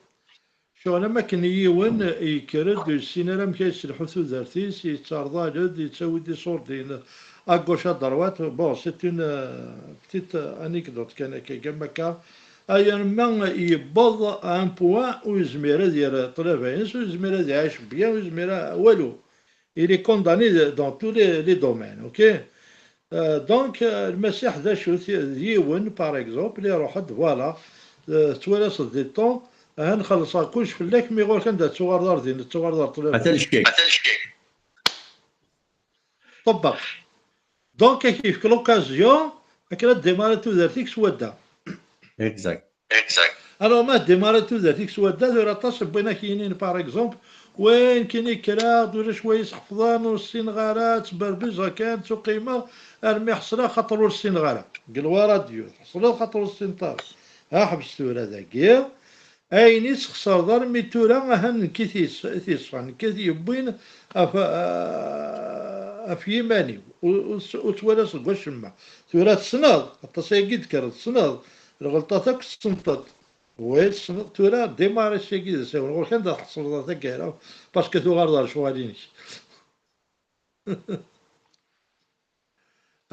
Ccɣel am akken yiwen yekker-d, ur yessin ara amek ara yesselḥu tudert-is, yettarḍal-d, yettawi-d iṣurdiyen à gauche, à droite. Bon, c'est une, euh, petite anecdote kan akka, am akka. Ayen ma yewweḍ à un point ur yezmir ad yerr ṭṭlaba-ines, ur yezmir ad iɛic bien, ur yezmir a-, walu. Il est condamné dans tous les, les domaines, ok? Euh, donc, euh, Lmasiḥ d acu-t? D yiwen, par exemple, iruḥ-d, voilà, euh, tettwalaseḍ di ṭṭun, aha nxelleṣ-aɣ kullec fell-ak, mi ɣur-k anda tettuɣaleḍ ar din, tettuɣaleḍ ar ṭṭlaba. Atan ccek. Ṭebbeq. Donc, ad k-yefk l'occasion akken ad démarrer tudert-ik s wadda. Exact. Alors, ma démarrer tudert-ik s wadda, tura aṭas n win ak-yinin, par exemple, win kini kkreɣ-d, ulac wayes ḥefḍen, ur ssineɣ ara, ttberbizeɣ kan, ttuqimeɣ, armi ḥeṣleɣ xaṭer ur ssineɣ ara. Deg lwaradio, tḥeṣleḍ xaṭer ur ssineḍ ara. Ha, ḥbes tura dagi. Ayen i tesxeṣreḍ armi tura, aha, nekk i t-yes-, i t-yeṣfan, nekk i t-yewwin af, af yiman-iw, ur, ur s-, ur ttwalaseɣ deg wacemma. Tura tessneḍ, aṭas ayagi d-kkreḍ, tessneḍ, lɣelṭat akk tessneḍ-t. Wayel tessneḍ, tura démarrer seg-agi d asawen, ɣur-k anda tḥeṣleḍ a taggara, parce que tuɣaleḍ ar lecɣal-inek.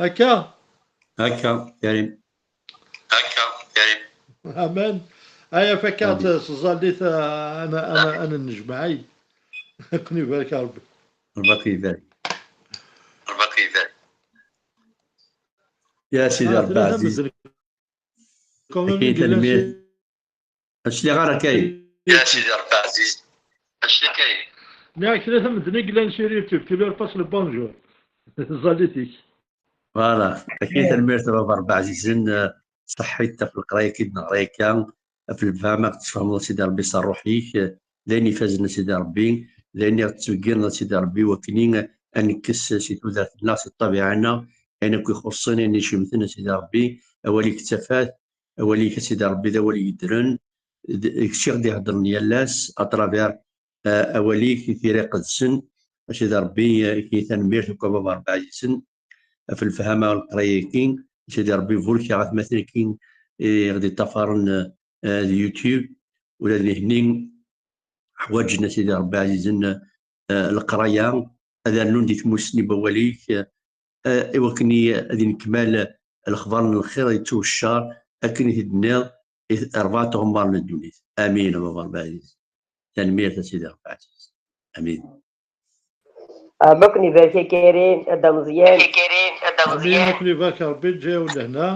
Akka? Akka, Karim. Akka, Karim. Aman. Aya fakkaɣ s tẓallit, ah, ana, ana, ana nnejmaɛi. Ad ken-ibarek Rebbi. Rebbi ad k-ibarek. Rebbi ad k-ibarek. Ya Sidi Rebbi ɛziz. Akken tanemmirt. Ad sliɣ ara kay. Ya Sidi Rebbi ɛziz. Ad sliɣ kay. Nniɣ kra tamedden i yellan sur YouTube, tu leur passes le bonjour. Tẓallit-ik. Voilà. Akken tanemmirt a baba Rebbi ɛzizen, eh, ṣaḥḥit ɣef leqraya-k i d-neɣra akka, ɣef lefhama i ɣ-d-tesfehmeḍ a Sidi Rebbi s ṛṛuḥ-ik, eh, d ayen ifazen a Sidi Rebbi, d ayen i ɣ-d-tettbeggineḍ a Sidi Ṛebbi, wakken i, eh, ad nekkes si tudert-nneɣ, si ṭṭabiɛa-nneɣ, ayen akk ixuṣṣen, ayen icemten a Sidi Ṛebbi, awal-ik d tafat, awal-ik a Sidi Ṛebbi d awal yeddren, d kečč i ɣ-d-iheddren yal ass, à travers, eh, awal-ik, i tira iqedsen, a Sidi Ṛebbi, eh, ki tanemmirt akk a baba Ṛebbi ɛzizen, ɣef lefhama n leqraya-agi, a Sidi Ṛebbi burek-aɣ atmaten-agi i ɣ-d-iṭṭafaren, eh, di YouTube, ula d nehni ḥwaǧen a Sidi Ṛebbi ɛzizen, eh, leqraya, ad rnun di tmussni n wawal-ik, eh, i wakken i, ad inkmal lexbar n lxir yettuweccar, akken i t-id-tenniḍ, i rebɛa tɣemmar n ddunit. Amin, a baba Ṛebbi ɛziz. Tanemmirt a Sidi Ṛebbi ɛziz. Amin. Am akken ibarek a Karim, a Dda Meẓyan. Amin, akken ibarek Ṛebbi, lǧaw n lehna.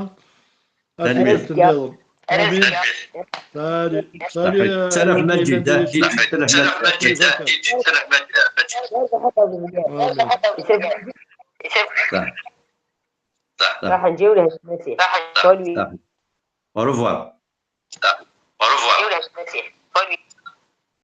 Tanemmirt. Amin. Salut, salut, euh, Salah Majid, Salah Majid, Salah Majid. Amin. Salut. Salut. Au revoir.